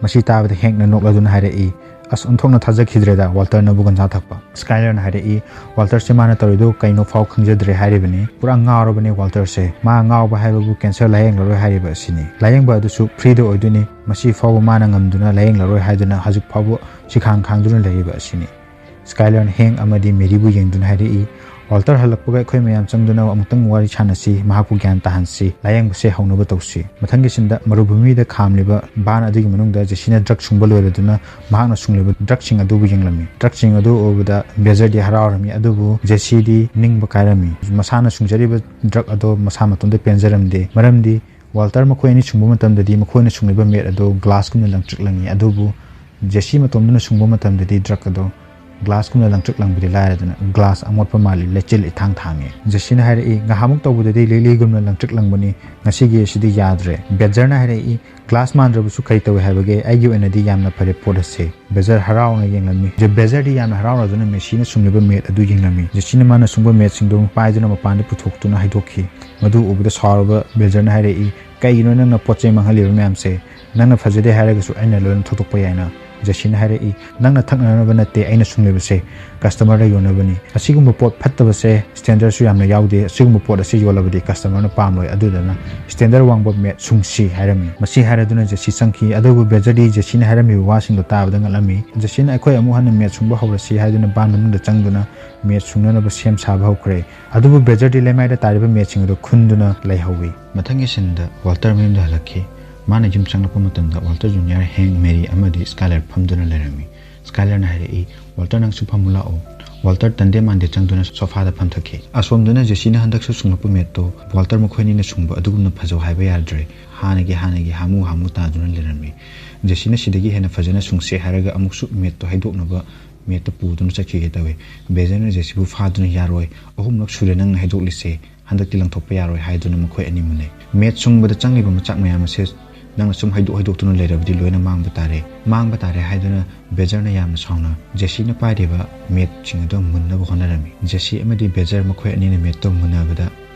ꯃꯁꯤ ꯇꯥꯕꯗ ꯍꯦꯡꯅ ꯅꯣꯛꯂꯗꯨꯅ ꯍꯥꯏꯔꯛꯏ, "ꯑꯁ, ꯑꯣꯟꯊꯣꯛꯅ ꯊꯥꯖꯈꯤꯗ꯭ꯔꯦꯗ ꯋꯥꯜꯇꯔꯅꯕꯨ ꯒꯟꯖꯥ ꯊꯛꯄ"꯫ ꯁ꯭ꯀꯥꯏꯂꯔꯅ ꯍꯥꯏꯔꯛꯏ, "ꯋꯥꯜꯇꯔꯁꯦ ꯃꯥꯅ ꯇꯧꯔꯤꯗꯣ ꯀꯩꯅꯣ ꯐꯥꯎ ꯈꯪꯖꯗ꯭ꯔꯦ ꯍꯥꯏꯔꯤꯕꯅꯤ꯫ ꯄꯨꯔꯥ ꯉꯥꯎꯔꯕꯅꯦ ꯋꯥꯜꯇꯔꯁꯦ꯫ ꯃꯥ ꯉꯥꯎꯕ ꯍꯥꯏꯕꯕꯨ ꯀꯦꯟꯁꯔ ꯂꯥꯌꯦꯡꯂꯔꯣꯏ ꯍꯥꯏꯔꯤꯕ ꯑꯁꯤꯅꯤ꯫ ꯂꯥꯌꯦꯡꯕ ꯑꯗꯨꯁꯨ ꯐ꯭ꯔꯤꯗ ꯑꯣꯏꯗꯣꯏꯅꯤ꯫ ꯃꯁꯤ ꯐꯥꯎꯕ ꯃꯥꯅ ꯉꯝꯗꯨꯅ ꯂꯥꯌꯦꯡꯂꯔꯣꯏ ꯍꯥꯏꯗꯨꯅ ꯍꯧꯖꯤꯛ ꯐꯥꯎꯕ ꯁꯤꯈꯥꯡ ꯈꯥꯡꯗꯨꯅ ꯂꯩꯔꯤꯕ ꯑꯁꯤꯅꯤ"꯫ ꯁ꯭ꯀꯥꯏꯂꯔꯅ ꯍꯦꯡ ꯑꯃꯗꯤ ꯃꯦꯔꯤꯕꯨ ꯌꯦꯡꯗꯨꯅ ꯍꯥꯏꯔꯛꯏ, ꯋꯥꯜꯇꯔ ꯍꯜꯂꯛꯄꯒ ꯑꯩꯈꯣꯏ ꯃꯌꯥꯝ ꯆꯪꯗꯨꯅ ꯑꯃꯨꯛꯇꯪ ꯋꯥꯔꯤ ꯁꯥꯟꯅꯁꯤ, ꯃꯍꯥꯛꯄꯨ ꯒ꯭ꯌꯥꯟ ꯇꯥꯍꯟꯁꯤ, ꯂꯥꯌꯦꯡꯕꯁꯦ ꯍꯧꯅꯕ ꯇꯧꯁꯤ꯫ ꯃꯊꯪꯒꯤ ꯁꯤꯟꯗ ꯃꯔꯨꯚꯨꯃꯤꯗ ꯈꯥꯝꯂꯤꯕ ꯚꯥꯟ ꯑꯗꯨꯒꯤ ꯃꯅꯨꯡꯗ ꯖꯦꯁꯤꯅ ꯗ꯭ꯔꯒ ꯁꯨꯡꯕ ꯂꯣꯏꯔꯗꯨꯅ ꯃꯍꯥꯛꯅ ꯁꯨꯡꯂꯤꯕ ꯗ꯭ꯔꯒꯁꯤꯡ ꯑꯗꯨꯕꯨ ꯌꯦꯡꯂꯝꯃꯤ꯫ ꯗ꯭ꯔꯒꯁꯤꯡ ꯑꯗꯨ ꯎꯕꯗ ꯕꯦꯖꯔꯗꯤ ꯍꯔꯥꯎꯔꯝꯃꯤ, ꯑꯗꯨꯕꯨ ꯖꯦꯁꯤꯗꯤ ꯅꯤꯡꯕ ꯀꯥꯏꯔꯝꯃꯤ꯫ ꯃꯁꯥꯅ ꯁꯨꯡꯖꯔꯤꯕ ꯗ꯭ꯔꯒ ꯑꯗꯣ ꯃꯁꯥ ꯃꯇꯣꯝꯇ ꯄꯦꯟꯖꯔꯝꯗꯦ, ꯃꯔꯝꯗꯤ ꯋꯥꯜꯇꯔ ꯃꯈꯣꯏ ꯑꯅꯤ ꯁꯨꯡꯕ ꯃꯇꯝꯗꯗꯤ ꯃꯈꯣꯏꯅ ꯁꯨꯡꯂꯤꯕ ꯃꯦꯠ ꯑꯗꯣ ꯒ꯭ꯂꯥꯁꯀꯨꯝꯅ ꯂꯪꯇ꯭ꯔꯤꯛ ꯂꯪꯉꯤ, ꯑꯗꯨꯕꯨ ꯖꯦꯁꯤ ꯃꯇꯣꯝꯇꯅ ꯁꯨꯡꯕ ꯃꯇꯝꯗꯗꯤ ꯗ꯭ꯔꯒ ꯑꯗꯣ ꯒ꯭ꯂꯥꯁꯀꯨꯝꯅ ꯂꯪꯇ꯭ꯔꯤꯛ ꯂꯪꯕꯗꯤ ꯂꯥꯏꯔꯗꯅ ꯒ꯭ꯂꯥꯁ ꯑꯃꯣꯠꯄ ꯃꯥꯜꯂꯤ, ꯂꯩꯆꯤꯜ ꯏꯊꯥꯡ ꯊꯥꯡꯉꯤ꯫ ꯖꯦꯁꯤꯅ ꯍꯥꯏꯔꯛꯏ, "ꯉꯍꯥꯃꯨꯛ ꯇꯧꯕꯗꯗꯤ ꯂꯤꯛꯂꯤꯒꯨꯝꯅ ꯂꯪꯇ꯭ꯔꯤꯛ ꯂꯪꯕꯅꯤ, ꯉꯁꯤꯒꯤ ꯑꯁꯤꯗꯤ ꯌꯥꯗ꯭ꯔꯦ꯫" ꯕꯦꯖꯔꯅ ꯍꯥꯏꯔꯛꯏ, "ꯒ꯭ꯂꯥꯁ ꯃꯥꯟꯗ꯭ꯔꯕꯁꯨ ꯀꯔꯤ ꯇꯧꯏ ꯍꯥꯏꯕꯒꯦ? ꯑꯩꯒꯤ ꯑꯣꯏꯅꯗꯤ ꯌꯥꯝꯅ ꯐꯔꯦ ꯄꯣꯠ ꯑꯁꯦ꯫" ꯕꯦꯖꯔ ꯍꯔꯥꯎꯅ ꯌꯦꯡꯂꯝꯃꯤ꯫ ꯖꯦ-, ꯕꯦꯖꯔꯗꯤ ꯌꯥꯝꯅ ꯍꯔꯥꯎꯅꯗꯨꯅ ꯃꯦꯁꯤꯅ ꯁꯨꯡꯂꯤꯕ ꯃꯦꯠ ꯑꯗꯨ ꯌꯦꯡꯂꯝꯃꯤ꯫ ꯖꯦꯁꯤꯅ ꯃꯥꯅ ꯁꯨꯡꯕ ꯃꯦꯠꯁꯤꯡꯗꯨ ꯄꯥꯏꯗꯨꯅ ꯃꯄꯥꯟꯗ ꯄꯨꯊꯣꯛꯇꯨꯅ ꯍꯩꯗꯣꯛꯈꯤ꯫ ꯃꯗꯨ ꯎꯕꯗ ꯁꯥꯎꯔꯕ ꯕꯦꯖꯔꯅ ꯍꯥꯏꯔꯛꯏ, "ꯀꯩꯒꯤꯅꯣ ꯅꯪꯅ ꯄꯣꯠ ꯆꯩ ꯃꯥꯡꯍꯜꯂꯤꯕ ꯃꯌꯥꯝꯁꯦ? ꯅꯪꯅ ꯐꯖꯗꯦ ꯍꯥꯏꯔꯒꯁꯨ ꯑꯩꯅ ꯂꯣꯏꯅ ꯊꯧꯗꯣꯛꯄ ꯌꯥꯏꯅ?" ꯖꯦꯁꯤꯅ ꯍꯥꯏꯔꯛꯏ, "ꯅꯪꯅ ꯊꯛꯅꯅꯕ ꯅꯠꯇꯦ ꯑꯩꯅ ꯁꯨꯡꯂꯤꯕꯁꯦ, ꯀꯁꯇꯃꯔꯗ ꯌꯣꯟꯅꯕꯅꯤ꯫ ꯑꯁꯤꯒꯨꯝꯕ ꯄꯣꯠ ꯐꯠꯇꯕꯁꯦ ꯁ꯭ꯇꯦꯟꯗꯔꯁꯨ ꯌꯥꯝꯅ ꯌꯥꯎꯗꯦ꯫ ꯑꯁꯤꯒꯨꯝꯕ ꯄꯣꯠ ꯑꯁꯤ ꯌꯣꯜꯂꯕꯗꯤ ꯀꯁꯇꯃꯔꯅ ꯄꯥꯝꯂꯣꯏ꯫ ꯑꯗꯨꯗꯨꯅ ꯁ꯭ꯇꯦꯟꯗꯔ ꯋꯥꯡꯕ ꯃꯦꯠ ꯁꯨꯡꯁꯤ," ꯍꯥꯏꯔꯝꯃꯤ꯫ ꯃꯁꯤ ꯍꯥꯏꯔꯗꯨꯅ ꯖꯦꯁꯤ ꯆꯪꯈꯤ꯫ ꯑꯗꯨꯕꯨ ꯕꯦꯖꯔꯗꯤ ꯖꯦꯁꯤꯅ ꯍꯥꯏꯔꯝꯃꯤꯕ ꯋꯥꯁꯤꯡꯗꯣ ꯇꯥꯕꯗ ꯉꯛꯂꯝꯃꯤ꯫ ꯖꯦꯁꯤꯅ "ꯑꯩꯈꯣꯏ ꯑꯃꯨꯛ ꯍꯟꯅ ꯃꯦꯠ ꯁꯨꯡꯕ ꯍꯧꯔꯁꯤ" ꯍꯥꯏꯗꯨꯅ ꯚꯥꯟ ꯃꯅꯨꯡꯗ ꯆꯪꯗꯨꯅ ꯃꯦꯠ ꯁꯨꯡꯅꯅꯕ ꯁꯦꯝ ꯁꯥꯕ ꯍꯧꯈ꯭ꯔꯦ꯫ ꯑꯗꯨꯕꯨ ꯕꯦꯖꯔꯗꯤ ꯂꯩꯃꯥꯏꯗ ꯇꯥꯔꯤꯕ ꯃꯦꯠꯁꯤꯡ ꯑꯗꯨ ꯈꯨꯟꯗꯨꯅ ꯂꯩꯍꯧꯋꯤ꯫ ꯃꯊꯪꯒꯤ ꯁꯤꯟꯗ ꯋꯥꯜꯇꯔ ꯃꯌꯨꯝꯗ ꯍꯜꯂꯛꯈꯤ꯫ ꯃꯥꯅ ꯌꯨꯝ ꯆꯪꯂꯛꯄ ꯃꯇꯝꯗ ꯋꯥꯜꯇꯔ ꯖꯨꯅꯤꯌꯔ, ꯍꯦꯡ, ꯃꯦꯔꯤ ꯑꯃꯗꯤ ꯁ꯭ꯀꯥꯏꯂꯔ ꯐꯝꯗꯨꯅ ꯂꯩꯔꯝꯃꯤ꯫ ꯁ꯭ꯀꯥꯏꯂꯔꯅ ꯍꯥꯏꯔꯛꯏ, "ꯋꯥꯜꯇꯔ, ꯅꯪꯁꯨ ꯐꯝꯃꯨ ꯂꯥꯛꯑꯣ꯫" ꯋꯥꯜꯇꯔ ꯇꯟꯗꯦ ꯃꯥꯟꯗꯦ ꯆꯪꯗꯨꯅ ꯁꯣꯐꯥꯗ ꯐꯝꯊꯈꯤ꯫ ꯑꯁꯣꯝꯗꯅ ꯖꯦꯁꯤꯅ ꯍꯟꯗꯛꯁꯨ ꯁꯨꯡꯂꯛꯄ ꯃꯦꯠꯇꯣ ꯋꯥꯜꯇꯔ ꯃꯈꯣꯏ ꯑꯅꯤꯅ ꯁꯨꯡꯕ ꯑꯗꯨꯒꯨꯝꯅ ꯐꯖꯧ ꯍꯥꯏꯕ ꯌꯥꯗ꯭ꯔꯦ꯫ ꯍꯥꯟꯅꯒꯤ, ꯍꯥꯟꯅꯒꯤ ꯍꯥꯃꯨ ꯍꯥꯃꯨ ꯇꯥꯗꯨꯅ ꯂꯩꯔꯝꯃꯤ꯫ ꯖꯦꯁꯤꯅ ꯁꯤꯗꯒꯤ ꯍꯦꯟꯅ ꯐꯖꯅ ꯁꯨꯡꯁꯦ ꯍꯥꯏꯔꯒ ꯑꯃꯨꯛꯁꯨ ꯃꯦꯠꯇꯣ ꯍꯩꯗꯣꯛꯅꯕ ꯃꯦꯠꯇ ꯄꯨꯗꯨꯅ ꯆꯠꯈꯤꯒꯦ ꯇꯧꯏ꯫ ꯕꯦꯖꯔꯅ ꯖꯦꯁꯤꯕꯨ ꯐꯥꯗꯨꯅ, "ꯌꯥꯔꯣꯏ, ꯑꯍꯨꯝꯂꯛ ꯁꯨꯔꯦ ꯅꯪꯅ ꯍꯩꯗꯣꯛꯂꯤꯁꯦ, ꯍꯟꯗꯛꯇꯤ ꯂꯪꯊꯣꯛꯄ ꯌꯥꯔꯣꯏ," ꯍꯥꯏꯗꯨꯅ ꯃꯈꯣꯏ ꯑꯅꯤ ꯃꯨꯟꯅꯩ꯫ ꯃꯦꯠ ꯁꯨꯡꯕꯗ ꯆꯪꯂꯤꯕ ꯃꯆꯥꯛ ꯃꯌꯥꯝ ꯑꯁꯦ ꯅꯪꯅ ꯁꯨꯝ ꯍꯩꯗꯣꯛ ꯍꯩꯗꯣꯛꯇꯨꯅ ꯂꯩꯔꯕꯗꯤ ꯂꯣꯏꯅ ꯃꯥꯡꯕ ꯇꯥꯔꯦ, ꯃꯥꯡꯕ ꯇꯥꯔꯦ ꯍꯥꯏꯗꯨꯅ ꯕꯦꯖꯔꯅ ꯌꯥꯝꯅ ꯁꯥꯎꯅ ꯖꯦꯁꯤꯅ ꯄꯥꯏꯔꯤꯕ ꯃꯦꯠꯁꯤꯡ ꯑꯗꯨ ꯃꯨꯟꯅꯕ ꯍꯣꯠꯅꯔꯝꯃꯤ꯫ ꯖꯦꯁꯤ ꯑꯃꯗꯤ ꯕꯦꯖꯔ ꯃꯈꯣꯏ ꯑꯅꯤꯅ ꯃꯦꯠꯇꯣ ꯃꯨꯟꯅꯕꯗ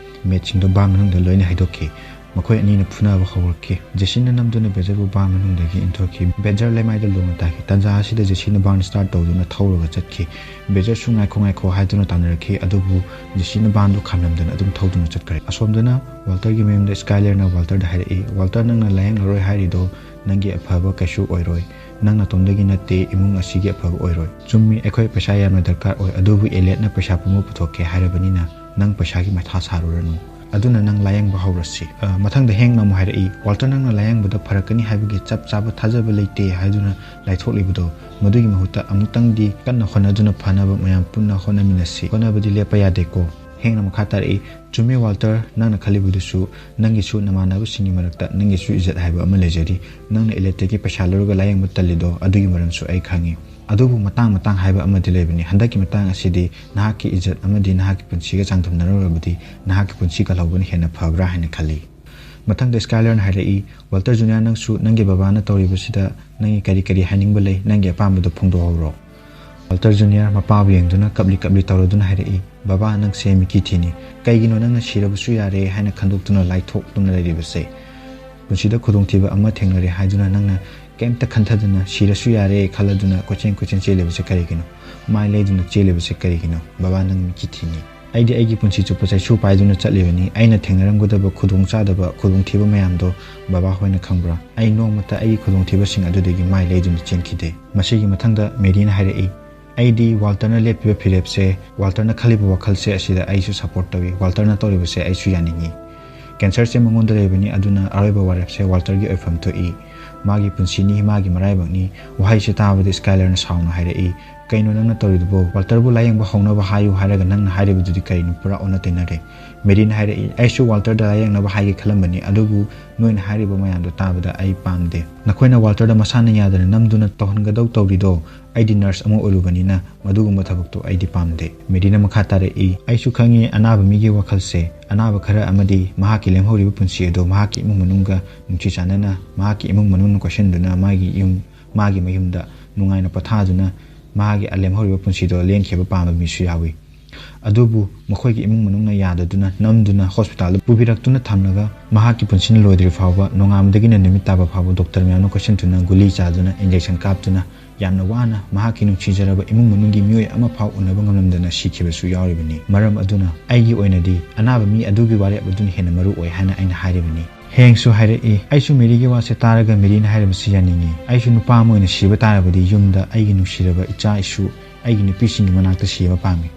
ꯃꯦꯠꯁꯤꯡꯗꯣ ꯚꯥꯟ ꯃꯅꯨꯡꯗ ꯂꯣꯏꯅ ꯍꯩꯗꯣꯛꯈꯤ꯫ ꯃꯈꯣꯏ ꯑꯅꯤꯅ ꯐꯨꯅꯕ ꯍꯧꯔꯛꯈꯤ꯫ ꯖꯦꯁꯤꯅ ꯅꯝꯗꯨꯅ ꯕꯦꯖꯔꯕꯨ ꯚꯥꯟ ꯃꯅꯨꯡꯗꯒꯤ ꯏꯟꯊꯣꯛꯈꯤ꯫ ꯕꯦꯖꯔ ꯂꯩꯃꯥꯏꯗ ꯂꯣꯡꯅ ꯇꯥꯈꯤ꯫ ꯇꯥꯟꯖꯥ ꯑꯁꯤꯗ ꯖꯦꯁꯤꯅ ꯚꯥꯟ ꯁ꯭ꯇꯥꯔꯠ ꯇꯧꯗꯨꯅ ꯊꯧꯔꯒ ꯆꯠꯈꯤ꯫ ꯕꯦꯖꯔꯁꯨ "ꯉꯥꯏꯈꯣ, ꯉꯥꯏꯈꯣ" ꯍꯥꯏꯗꯨꯅ ꯇꯥꯟꯅꯔꯛꯈꯤ, ꯑꯗꯨꯕꯨ ꯖꯦꯁꯤꯅ ꯚꯥꯟꯗꯨ ꯈꯥꯝꯂꯝꯗꯅ ꯑꯗꯨꯝ ꯊꯧꯗꯨꯅ ꯆꯠꯈ꯭ꯔꯦ꯫ ꯑꯁꯣꯝꯗꯅ ꯋꯥꯜꯇꯔꯒꯤ ꯃꯌꯨꯝꯗ ꯁ꯭ꯀꯥꯏꯂꯔꯅ ꯋꯥꯜꯇꯔꯗ ꯍꯥꯏꯔꯛꯏ, "ꯋꯥꯜꯇꯔ, ꯅꯪꯅ ꯂꯥꯌꯦꯡꯂꯔꯣꯏ ꯍꯥꯏꯔꯤꯗꯣ ꯅꯪꯒꯤ ꯑꯐꯕ ꯀꯩꯁꯨ ꯑꯣꯏꯔꯣꯏ꯫ ꯅꯪ ꯅꯇꯣꯝꯗꯒꯤ ꯅꯠꯇꯦ ꯏꯃꯨꯡ ꯑꯁꯤꯒꯤ ꯑꯐꯕ ꯑꯣꯏꯔꯣꯏ꯫ ꯆꯨꯝꯃꯤ, ꯑꯩꯈꯣꯏ ꯄꯩꯁꯥ ꯌꯥꯝꯅ ꯗꯔꯀꯥꯔ ꯑꯣꯏ, ꯑꯗꯨꯕꯨ ꯑꯦꯂꯦꯠꯅ ꯄꯩꯁꯥ ꯄꯨꯝꯕ ꯄꯨꯊꯣꯛꯀꯦ ꯍꯥꯏꯔꯕꯅꯤꯅ ꯅꯪ ꯄꯩꯁꯥꯒꯤ ꯃꯊꯥ ꯁꯥꯔꯨꯔꯅꯨ꯫ ꯑꯗꯨꯅ ꯅꯪ ꯂꯥꯌꯦꯡꯕ ꯍꯧꯔꯁꯤ꯫ ꯑ, ꯃꯊꯪꯗ ꯍꯦꯡꯅ ꯑꯃꯨꯛ ꯍꯥꯏꯔꯛꯏ, "ꯋꯥꯜꯇꯔ, ꯅꯪꯅ ꯂꯥꯌꯦꯡꯕꯗ ꯐꯔꯛꯀꯅꯤ ꯍꯥꯏꯕꯒꯤ ꯆꯞ ꯆꯥꯕ ꯊꯥꯖꯕ ꯂꯩꯇꯦ ꯍꯥꯏꯗꯨꯅ ꯂꯥꯏꯊꯣꯛꯂꯤꯕꯗꯣ, ꯃꯗꯨꯒꯤ ꯃꯍꯨꯠꯇ ꯑꯃꯨꯛꯇꯪꯗꯤ ꯀꯟꯅ ꯍꯣꯠꯅꯗꯨꯅ ꯐꯅꯕ ꯃꯌꯥꯝ ꯄꯨꯟꯅ ꯍꯣꯠꯅꯃꯤꯟꯅꯁꯤ꯫ ꯍꯣꯠꯅꯕꯗꯤ ꯂꯦꯞꯄ ꯌꯥꯗꯦꯀꯣ꯫" ꯍꯦꯡꯅ ꯃꯈꯥ ꯇꯥꯔꯛꯏ, "ꯆꯨꯝꯃꯤ ꯋꯥꯜꯇꯔ, ꯅꯪꯅ ꯈꯜꯂꯤꯕꯗꯨꯁꯨ ꯅꯪꯒꯤꯁꯨ ꯅꯃꯥꯟꯅꯕꯁꯤꯡꯒꯤ ꯃꯔꯛꯇ ꯅꯪꯒꯤꯁꯨ ꯏꯖꯠ ꯍꯥꯏꯕ ꯑꯃ ꯂꯩꯖꯔꯤ꯫ ꯅꯪꯅ ꯏꯂꯦꯠꯇꯒꯤ ꯄꯩꯁꯥ ꯂꯧꯔꯒ ꯂꯥꯌꯦꯡꯕ ꯇꯜꯂꯤꯗꯣ ꯑꯗꯨꯒꯤ ꯃꯔꯝꯁꯨ ꯑꯩ ꯈꯪꯉꯤ꯫ ꯑꯗꯨꯕꯨ ꯃꯇꯥꯡ ꯃꯇꯥꯡ ꯍꯥꯏꯕ ꯑꯃꯗꯤ ꯂꯩꯕꯅꯤ꯫ ꯍꯟꯗꯛꯀꯤ ꯃꯇꯥꯡ ꯑꯁꯤꯗꯤ ꯅꯍꯥꯛꯀꯤ ꯏꯖꯠ ꯑꯃꯗꯤ ꯅꯍꯥꯛꯀꯤ ꯄꯨꯟꯁꯤꯒ ꯆꯥꯡꯗꯝꯅꯔꯨꯔꯕꯗꯤ ꯅꯍꯥꯛꯀꯤ ꯄꯨꯟꯁꯤ ꯀꯜꯍꯧꯕꯅ ꯍꯦꯟꯅ ꯐꯕ꯭ꯔꯥ ꯍꯥꯏꯅ ꯈꯜꯂꯤ꯫" ꯃꯊꯪꯗ ꯁ꯭ꯀꯥꯏꯂꯔꯅ ꯍꯥꯏꯔꯛꯏ, "ꯋꯥꯜꯇꯔ ꯖꯨꯅꯤꯌꯔ, ꯅꯪꯁꯨ ꯅꯪꯒꯤ ꯕꯕꯥꯅ ꯇꯧꯔꯤꯕꯁꯤꯗ ꯅꯪꯒꯤ ꯀꯔꯤ ꯀꯔꯤ ꯍꯥꯏꯅꯤꯡꯕ ꯂꯩ? ꯅꯪꯒꯤ ꯑꯄꯥꯝꯕꯗꯨ ꯐꯣꯡꯗꯣꯛꯍꯧꯔꯣ꯫" ꯋꯥꯜꯇꯔ ꯖꯨꯅꯤꯌꯔ ꯃꯄꯥꯕꯨ ꯌꯦꯡꯗꯨꯅ ꯀꯞꯂꯤ ꯀꯞꯂꯤ ꯇꯧꯔꯗꯨꯅ ꯍꯥꯏꯔꯛꯏ, "ꯕꯕꯥ, ꯅꯪꯁꯦ ꯃꯤꯀꯤ ꯊꯤꯅꯤ꯫ ꯀꯩꯒꯤꯅꯣ ꯅꯪꯅ ꯁꯤꯔꯕꯁꯨ ꯌꯥꯔꯦ ꯍꯥꯏꯅ ꯈꯟꯗꯣꯛꯇꯨꯅ ꯂꯥꯏꯊꯣꯛꯇꯨꯅ ꯂꯩꯔꯤꯕꯁꯦ? ꯄꯨꯟꯁꯤꯗ ꯈꯨꯗꯣꯡꯊꯤꯕ ꯑꯃ ꯊꯦꯡꯅꯔꯦ ꯍꯥꯏꯗꯨꯅ ꯅꯪꯅ ꯀꯩꯝꯇ ꯈꯟꯊꯗꯅ ꯁꯤꯔꯁꯨ ꯌꯥꯔꯦ ꯈꯜꯂꯗꯨꯅ ꯀꯣꯏꯆꯦꯟ ꯀꯣꯏꯆꯦꯟ ꯆꯦꯜꯂꯤꯕꯁꯦ ꯀꯔꯤꯒꯤꯅꯣ? ꯃꯥꯏ ꯂꯩꯗꯨꯅ ꯆꯦꯜꯂꯤꯕꯁꯦ ꯀꯔꯤꯒꯤꯅꯣ? ꯕꯕꯥ, ꯅꯪ ꯃꯤꯀꯤ ꯊꯤꯅꯤ꯫ ꯑꯩꯗꯤ ꯑꯩꯒꯤ ꯄꯨꯟꯁꯤ ꯆꯨꯞꯄ ꯆꯩꯁꯨ ꯄꯥꯏꯗꯨꯅ ꯆꯠꯂꯤꯕꯅꯤ꯫ ꯑꯩꯅ ꯊꯦꯡꯅꯔꯝꯒꯗꯕ ꯈꯨꯗꯣꯡꯆꯥꯗꯕ, ꯈꯨꯗꯣꯡꯊꯤꯕ ꯃꯌꯥꯝꯗꯣ ꯕꯕꯥ ꯍꯣꯏꯅ ꯈꯪꯕ꯭ꯔꯥ? ꯑꯩ ꯅꯣꯡꯃꯇ ꯑꯩꯒꯤ ꯈꯨꯗꯣꯡꯊꯤꯕꯁꯤꯡ ꯑꯗꯨꯗꯒꯤ ꯃꯥꯏ ꯂꯩꯗꯨꯅ ꯆꯦꯟꯈꯤꯗꯦ꯫" ꯃꯁꯤꯒꯤ ꯃꯊꯪꯗ ꯃꯦꯔꯤꯅ ꯍꯥꯏꯔꯛꯏ, "ꯑꯩꯗꯤ ꯋꯥꯜꯇꯔꯅ ꯂꯦꯞꯄꯤꯕ ꯐꯤꯔꯦꯞꯁꯦ, ꯋꯥꯜꯇꯔꯅ ꯈꯜꯂꯤꯕ ꯋꯥꯈꯜꯁꯦ ꯑꯁꯤꯗ ꯑꯩꯁꯨ ꯁꯞꯄꯣꯔꯠ ꯇꯧꯏ꯫ ꯋꯥꯜꯇꯔꯅ ꯇꯧꯔꯤꯕꯁꯦ ꯑꯩꯁꯨ ꯌꯥꯅꯤꯡꯏ꯫ ꯀꯦꯟꯁꯔꯁꯦ ꯃꯉꯣꯟꯗ ꯂꯩꯕꯅꯤ, ꯑꯗꯨꯅ ꯑꯔꯣꯏꯕ ꯋꯥꯔꯦꯞꯁꯦ ꯋꯥꯜꯇꯔꯒꯤ ꯑꯣꯏꯐꯝ ꯊꯣꯛꯏ꯫ ꯃꯥꯒꯤ ꯄꯨꯟꯁꯤꯅꯤ, ꯃꯥꯒꯤ ꯃꯔꯥꯏꯕꯛꯅꯤ꯫" ꯋꯥꯍꯩꯁꯦ ꯇꯥꯕꯗ ꯁ꯭ꯀꯥꯏꯂꯔꯅ ꯁꯥꯎꯅ ꯍꯥꯏꯔꯛꯏ, "ꯀꯩꯅꯣ ꯅꯪꯅ ꯇꯧꯔꯤꯗꯨꯕꯣ? ꯋꯥꯜꯇꯔꯕꯨ ꯂꯥꯌꯦꯡꯕ ꯍꯧꯅꯕ ꯍꯥꯏꯌꯨ ꯍꯥꯏꯔꯒ ꯅꯪꯅ ꯍꯥꯏꯔꯤꯕꯗꯨꯗꯤ ꯀꯔꯤꯅꯣ? ꯄꯨꯔꯥ ꯑꯣꯟꯅ ꯇꯩꯅꯔꯦ꯫" ꯃꯦꯔꯤꯅ ꯍꯥꯏꯔꯛꯏ, "ꯑꯩꯁꯨ ꯋꯥꯜꯇꯔꯗ ꯂꯥꯌꯦꯡꯅꯕ ꯍꯥꯏꯒꯦ ꯈꯜꯂꯝꯕꯅꯤ, ꯑꯗꯨꯕꯨ ꯅꯣꯏꯅ ꯍꯥꯏꯔꯤꯕ ꯃꯌꯥꯝꯗꯣ ꯇꯥꯕꯗ ꯑꯩ ꯄꯥꯝꯗꯦ꯫ ꯅꯈꯣꯏꯅ ꯋꯥꯜꯇꯔꯗ ꯃꯁꯥꯅ ꯌꯥꯗꯅ ꯅꯝꯗꯨꯅ ꯇꯧꯍꯟꯒꯗꯧ ꯇꯧꯔꯤꯗꯣ, ꯑꯩꯗꯤ ꯅꯔꯁ ꯑꯃ ꯑꯣꯏꯔꯨꯕꯅꯤꯅ ꯃꯗꯨꯒꯨꯝꯕ ꯊꯕꯛꯇꯣ ꯑꯩꯗꯤ ꯄꯥꯝꯗꯦ꯫" ꯃꯦꯔꯤꯅ ꯃꯈꯥ ꯇꯥꯔꯛꯏ, "ꯑꯩꯁꯨ ꯈꯪꯉꯤ ꯑꯅꯥꯕ ꯃꯤꯒꯤ ꯋꯥꯈꯜꯁꯦ꯫ ꯑꯅꯥꯕ ꯈꯔ ꯑꯃꯗꯤ ꯃꯍꯥꯛꯀꯤ ꯂꯦꯝꯍꯧꯔꯤꯕ ꯄꯨꯟꯁꯤ ꯑꯗꯣ ꯃꯍꯥꯛꯀꯤ ꯏꯃꯨꯡ ꯃꯅꯨꯡꯒ ꯅꯨꯡꯁꯤ ꯆꯥꯟꯅꯅ, ꯃꯍꯥꯛꯀꯤ ꯏꯃꯨꯡ ꯃꯅꯨꯡꯅ ꯀꯣꯏꯁꯤꯟꯗꯨꯅ ꯃꯥꯒꯤ ꯌꯨꯝ, ꯃꯥꯒꯤ ꯃꯌꯨꯝꯗ ꯅꯨꯡꯉꯥꯏꯅ ꯄꯣꯊꯥꯗꯨꯅ ꯃꯥꯒꯤ ꯂꯦꯝꯍꯧꯔꯤꯕ ꯄꯨꯟꯁꯤꯗꯣ ꯂꯦꯟꯈꯤꯕ ꯄꯥꯝꯕ ꯃꯤꯁꯨ ꯌꯥꯎꯏ꯫ ꯑꯗꯨꯕꯨ ꯃꯈꯣꯏꯒꯤ ꯏꯃꯨꯡ ꯃꯅꯨꯡꯅ ꯌꯥꯗꯗꯨꯅ ꯅꯝꯗꯨꯅ ꯍꯣꯁꯄꯤꯇꯥꯜꯗ ꯄꯨꯕꯤꯔꯛꯇꯨꯅ ꯊꯝꯂꯒ ꯃꯍꯥꯛꯀꯤ ꯄꯨꯟꯁꯤꯅ ꯂꯣꯏꯗ꯭ꯔꯤ ꯐꯥꯎꯕ, ꯅꯣꯡꯉꯥꯟꯕꯗꯒꯤꯅ ꯅꯨꯃꯤꯠ ꯇꯥꯕ ꯐꯥꯎꯕ ꯗꯣꯛꯇꯔ ꯃꯌꯥꯝꯅ ꯀꯣꯏꯁꯤꯟꯗꯨꯅ, ꯒꯨꯂꯤ ꯆꯥꯗꯨꯅ, ꯏꯟꯖꯦꯛꯁꯟ ꯀꯥꯞꯇꯨꯅ, ꯌꯥꯝꯅ ꯋꯥꯅ ꯃꯍꯥꯛꯀꯤ ꯅꯨꯡꯁꯤꯖꯔꯕ ꯏꯃꯨꯡ ꯃꯅꯨꯡꯒꯤ ꯃꯤꯑꯣꯏ ꯑꯃ ꯐꯥꯎ ꯎꯅꯕ ꯉꯝꯂꯝꯗꯅ ꯁꯤꯈꯤꯕꯁꯨ ꯌꯥꯎꯔꯤꯕꯅꯤ꯫ ꯃꯔꯝ ꯑꯗꯨꯅ ꯑꯩꯒꯤ ꯑꯣꯏꯅꯗꯤ ꯑꯅꯥꯕ ꯃꯤ ꯑꯗꯨꯒꯤ ꯋꯥꯔꯦꯞ ꯑꯗꯨꯅ ꯍꯦꯟꯅ ꯃꯔꯨ ꯑꯣꯏ ꯍꯥꯏꯅ ꯑꯩꯅ ꯍꯥꯏꯔꯤꯕꯅꯤ꯫ ꯍꯦꯡꯁꯨ ꯍꯥꯏꯔꯛꯏ, "ꯑꯩꯁꯨ ꯃꯦꯔꯤꯒꯤ ꯋꯥꯁꯦ ꯇꯥꯔꯒ ꯃꯦꯔꯤꯅ ꯍꯥꯏꯔꯤꯕꯁꯤ ꯌꯥꯅꯤꯡꯉꯤ꯫ ꯑꯩꯁꯨ ꯅꯨꯄꯥ ꯑꯃ ꯑꯣꯏꯅ ꯁꯤꯕ ꯇꯥꯔꯕꯗꯤ ꯌꯨꯝꯗ ꯑꯩꯒꯤ ꯅꯨꯡꯁꯤꯔꯕ ꯏꯆꯥ ꯏꯁꯨ, ꯑꯩꯒꯤ ꯅꯨꯄꯤꯁꯤꯡꯒꯤ ꯃꯅꯥꯛꯇ ꯁꯤꯕ ꯄꯥꯝꯃꯤ꯫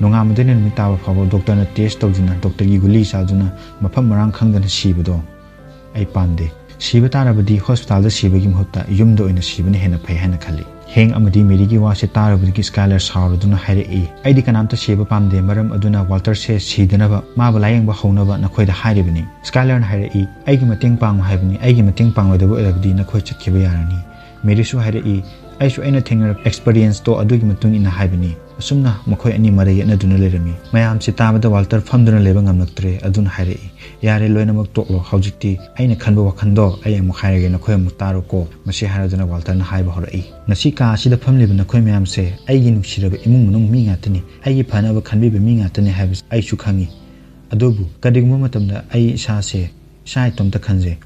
ꯅꯣꯡꯉꯥꯟꯕꯗꯩꯅ ꯅꯨꯃꯤꯠ ꯇꯥꯕ ꯐꯥꯎꯕ ꯗꯣꯛꯇꯔꯅ ꯇꯦꯁ ꯇꯧꯗꯨꯅ, ꯗꯣꯛꯇꯔꯒꯤ ꯒꯨꯂꯤ ꯆꯥꯗꯨꯅ, ꯃꯐꯝ ꯃꯔꯥꯡ ꯈꯪꯗꯅ ꯁꯤꯕꯗꯣ ꯑꯩ ꯄꯥꯝꯗꯦ꯫ ꯁꯤꯕ ꯇꯥꯔꯕꯗꯤ ꯍꯣꯁꯄꯤꯇꯥꯜꯗ ꯁꯤꯕꯒꯤ ꯃꯍꯨꯠꯇ ꯌꯨꯝꯗ ꯑꯣꯏꯅ ꯁꯤꯕꯅ ꯍꯦꯟꯅ ꯐꯩ ꯍꯥꯏꯅ ꯈꯜꯂꯤ꯫" ꯍꯦꯡ ꯑꯃꯗꯤ ꯃꯦꯔꯤꯒꯤ ꯋꯥꯁꯦ ꯇꯥꯔꯨꯕꯗꯒꯤ ꯁ꯭ꯀꯥꯏꯂꯔ ꯁꯥꯎꯔꯗꯨꯅ ꯍꯥꯏꯔꯛꯏ, "ꯑꯩꯗꯤ ꯀꯅꯥꯝꯇ ꯁꯤꯕ ꯄꯥꯝꯗꯦ, ꯃꯔꯝ ꯑꯗꯨꯅ ꯋꯥꯜꯇꯔꯁꯦ ꯁꯤꯗꯅꯕ ꯃꯥꯕꯨ ꯂꯥꯌꯦꯡꯕ ꯍꯧꯅꯕ ꯅꯈꯣꯏꯗ ꯍꯥꯏꯔꯤꯕꯅꯤ꯫" ꯁ꯭ꯀꯥꯏꯂꯔꯅ ꯍꯥꯏꯔꯛꯏ, "ꯑꯩꯒꯤ ꯃꯇꯦꯡ ꯄꯥꯡꯉꯨ ꯍꯥꯏꯕꯅꯤ, ꯑꯩꯒꯤ ꯃꯇꯦꯡ ꯄꯥꯡꯂꯣꯏꯗꯕ ꯑꯣꯏꯔꯕꯗꯤ ꯅꯈꯣꯏ ꯆꯠꯈꯤꯕ ꯌꯥꯔꯅꯤ꯫" ꯃꯦꯔꯤꯁꯨ ꯍꯥꯏꯔꯛꯏ, "ꯑꯩꯁꯨ ꯑꯩꯅ ꯊꯦꯡꯅꯔꯛꯄ ꯑꯦꯛꯁꯄꯔꯤꯌꯦꯟꯁꯇꯣ ꯑꯗꯨꯒꯤ ꯃꯇꯨꯡ ꯏꯟꯅ ꯍꯥꯏꯕꯅꯤ꯫" ꯑꯁꯨꯝꯅ ꯃꯈꯣꯏ ꯑꯅꯤ ꯃꯔꯩ ꯌꯦꯠꯅꯗꯨꯅ ꯂꯩꯔꯝꯃꯤ꯫ ꯃꯌꯥꯝꯁꯤ ꯇꯥꯕꯗ ꯋꯥꯜꯇꯔ ꯐꯝꯗꯨꯅ ꯂꯩꯕ ꯉꯝꯂꯛꯇ꯭ꯔꯦ꯫ ꯑꯗꯨꯅ ꯍꯥꯏꯔꯛꯏ, "ꯌꯥꯔꯦ, ꯂꯣꯏꯅꯃꯛ ꯇꯣꯛꯂꯣ꯫ ꯍꯧꯖꯤꯛꯇꯤ ꯑꯩꯅ ꯈꯟꯕ ꯋꯥꯈꯜꯗꯣ ꯑꯩ ꯑꯃꯨꯛ ꯍꯥꯏꯔꯒꯦ, ꯅꯈꯣꯏ ꯑꯃꯨꯛ ꯇꯥꯔꯣꯀꯣ꯫" ꯃꯁꯤ ꯍꯥꯏꯔꯗꯨꯅ ꯋꯥꯜꯇꯔꯅ ꯍꯥꯏꯕ ꯍꯧꯔꯛꯏ, "ꯉꯁꯤ ꯀꯥ ꯑꯁꯤꯗ ꯐꯝꯂꯤꯕ ꯅꯈꯣꯏ ꯃꯌꯥꯝꯁꯦ ꯑꯩꯒꯤ ꯅꯨꯡꯁꯤꯔꯕ ꯏꯃꯨꯡ ꯃꯅꯨꯡ ꯃꯤ ꯉꯥꯛꯇꯅꯤ, ꯑꯩꯒꯤ ꯐꯅꯕ ꯈꯟꯕꯤꯕ ꯃꯤ ꯉꯥꯛꯇꯅꯤ ꯍꯥꯏꯕꯁꯤ ꯑꯩꯁꯨ ꯈꯪꯏ꯫ ꯑꯗꯨꯕꯨ ꯀꯔꯤꯒꯨꯝꯕ ꯃꯇꯝꯗ ꯑꯩ ꯏꯁꯥꯁꯦ, ꯏꯁꯥ ꯏꯇꯣꯝꯇ ꯈꯟꯖꯩ,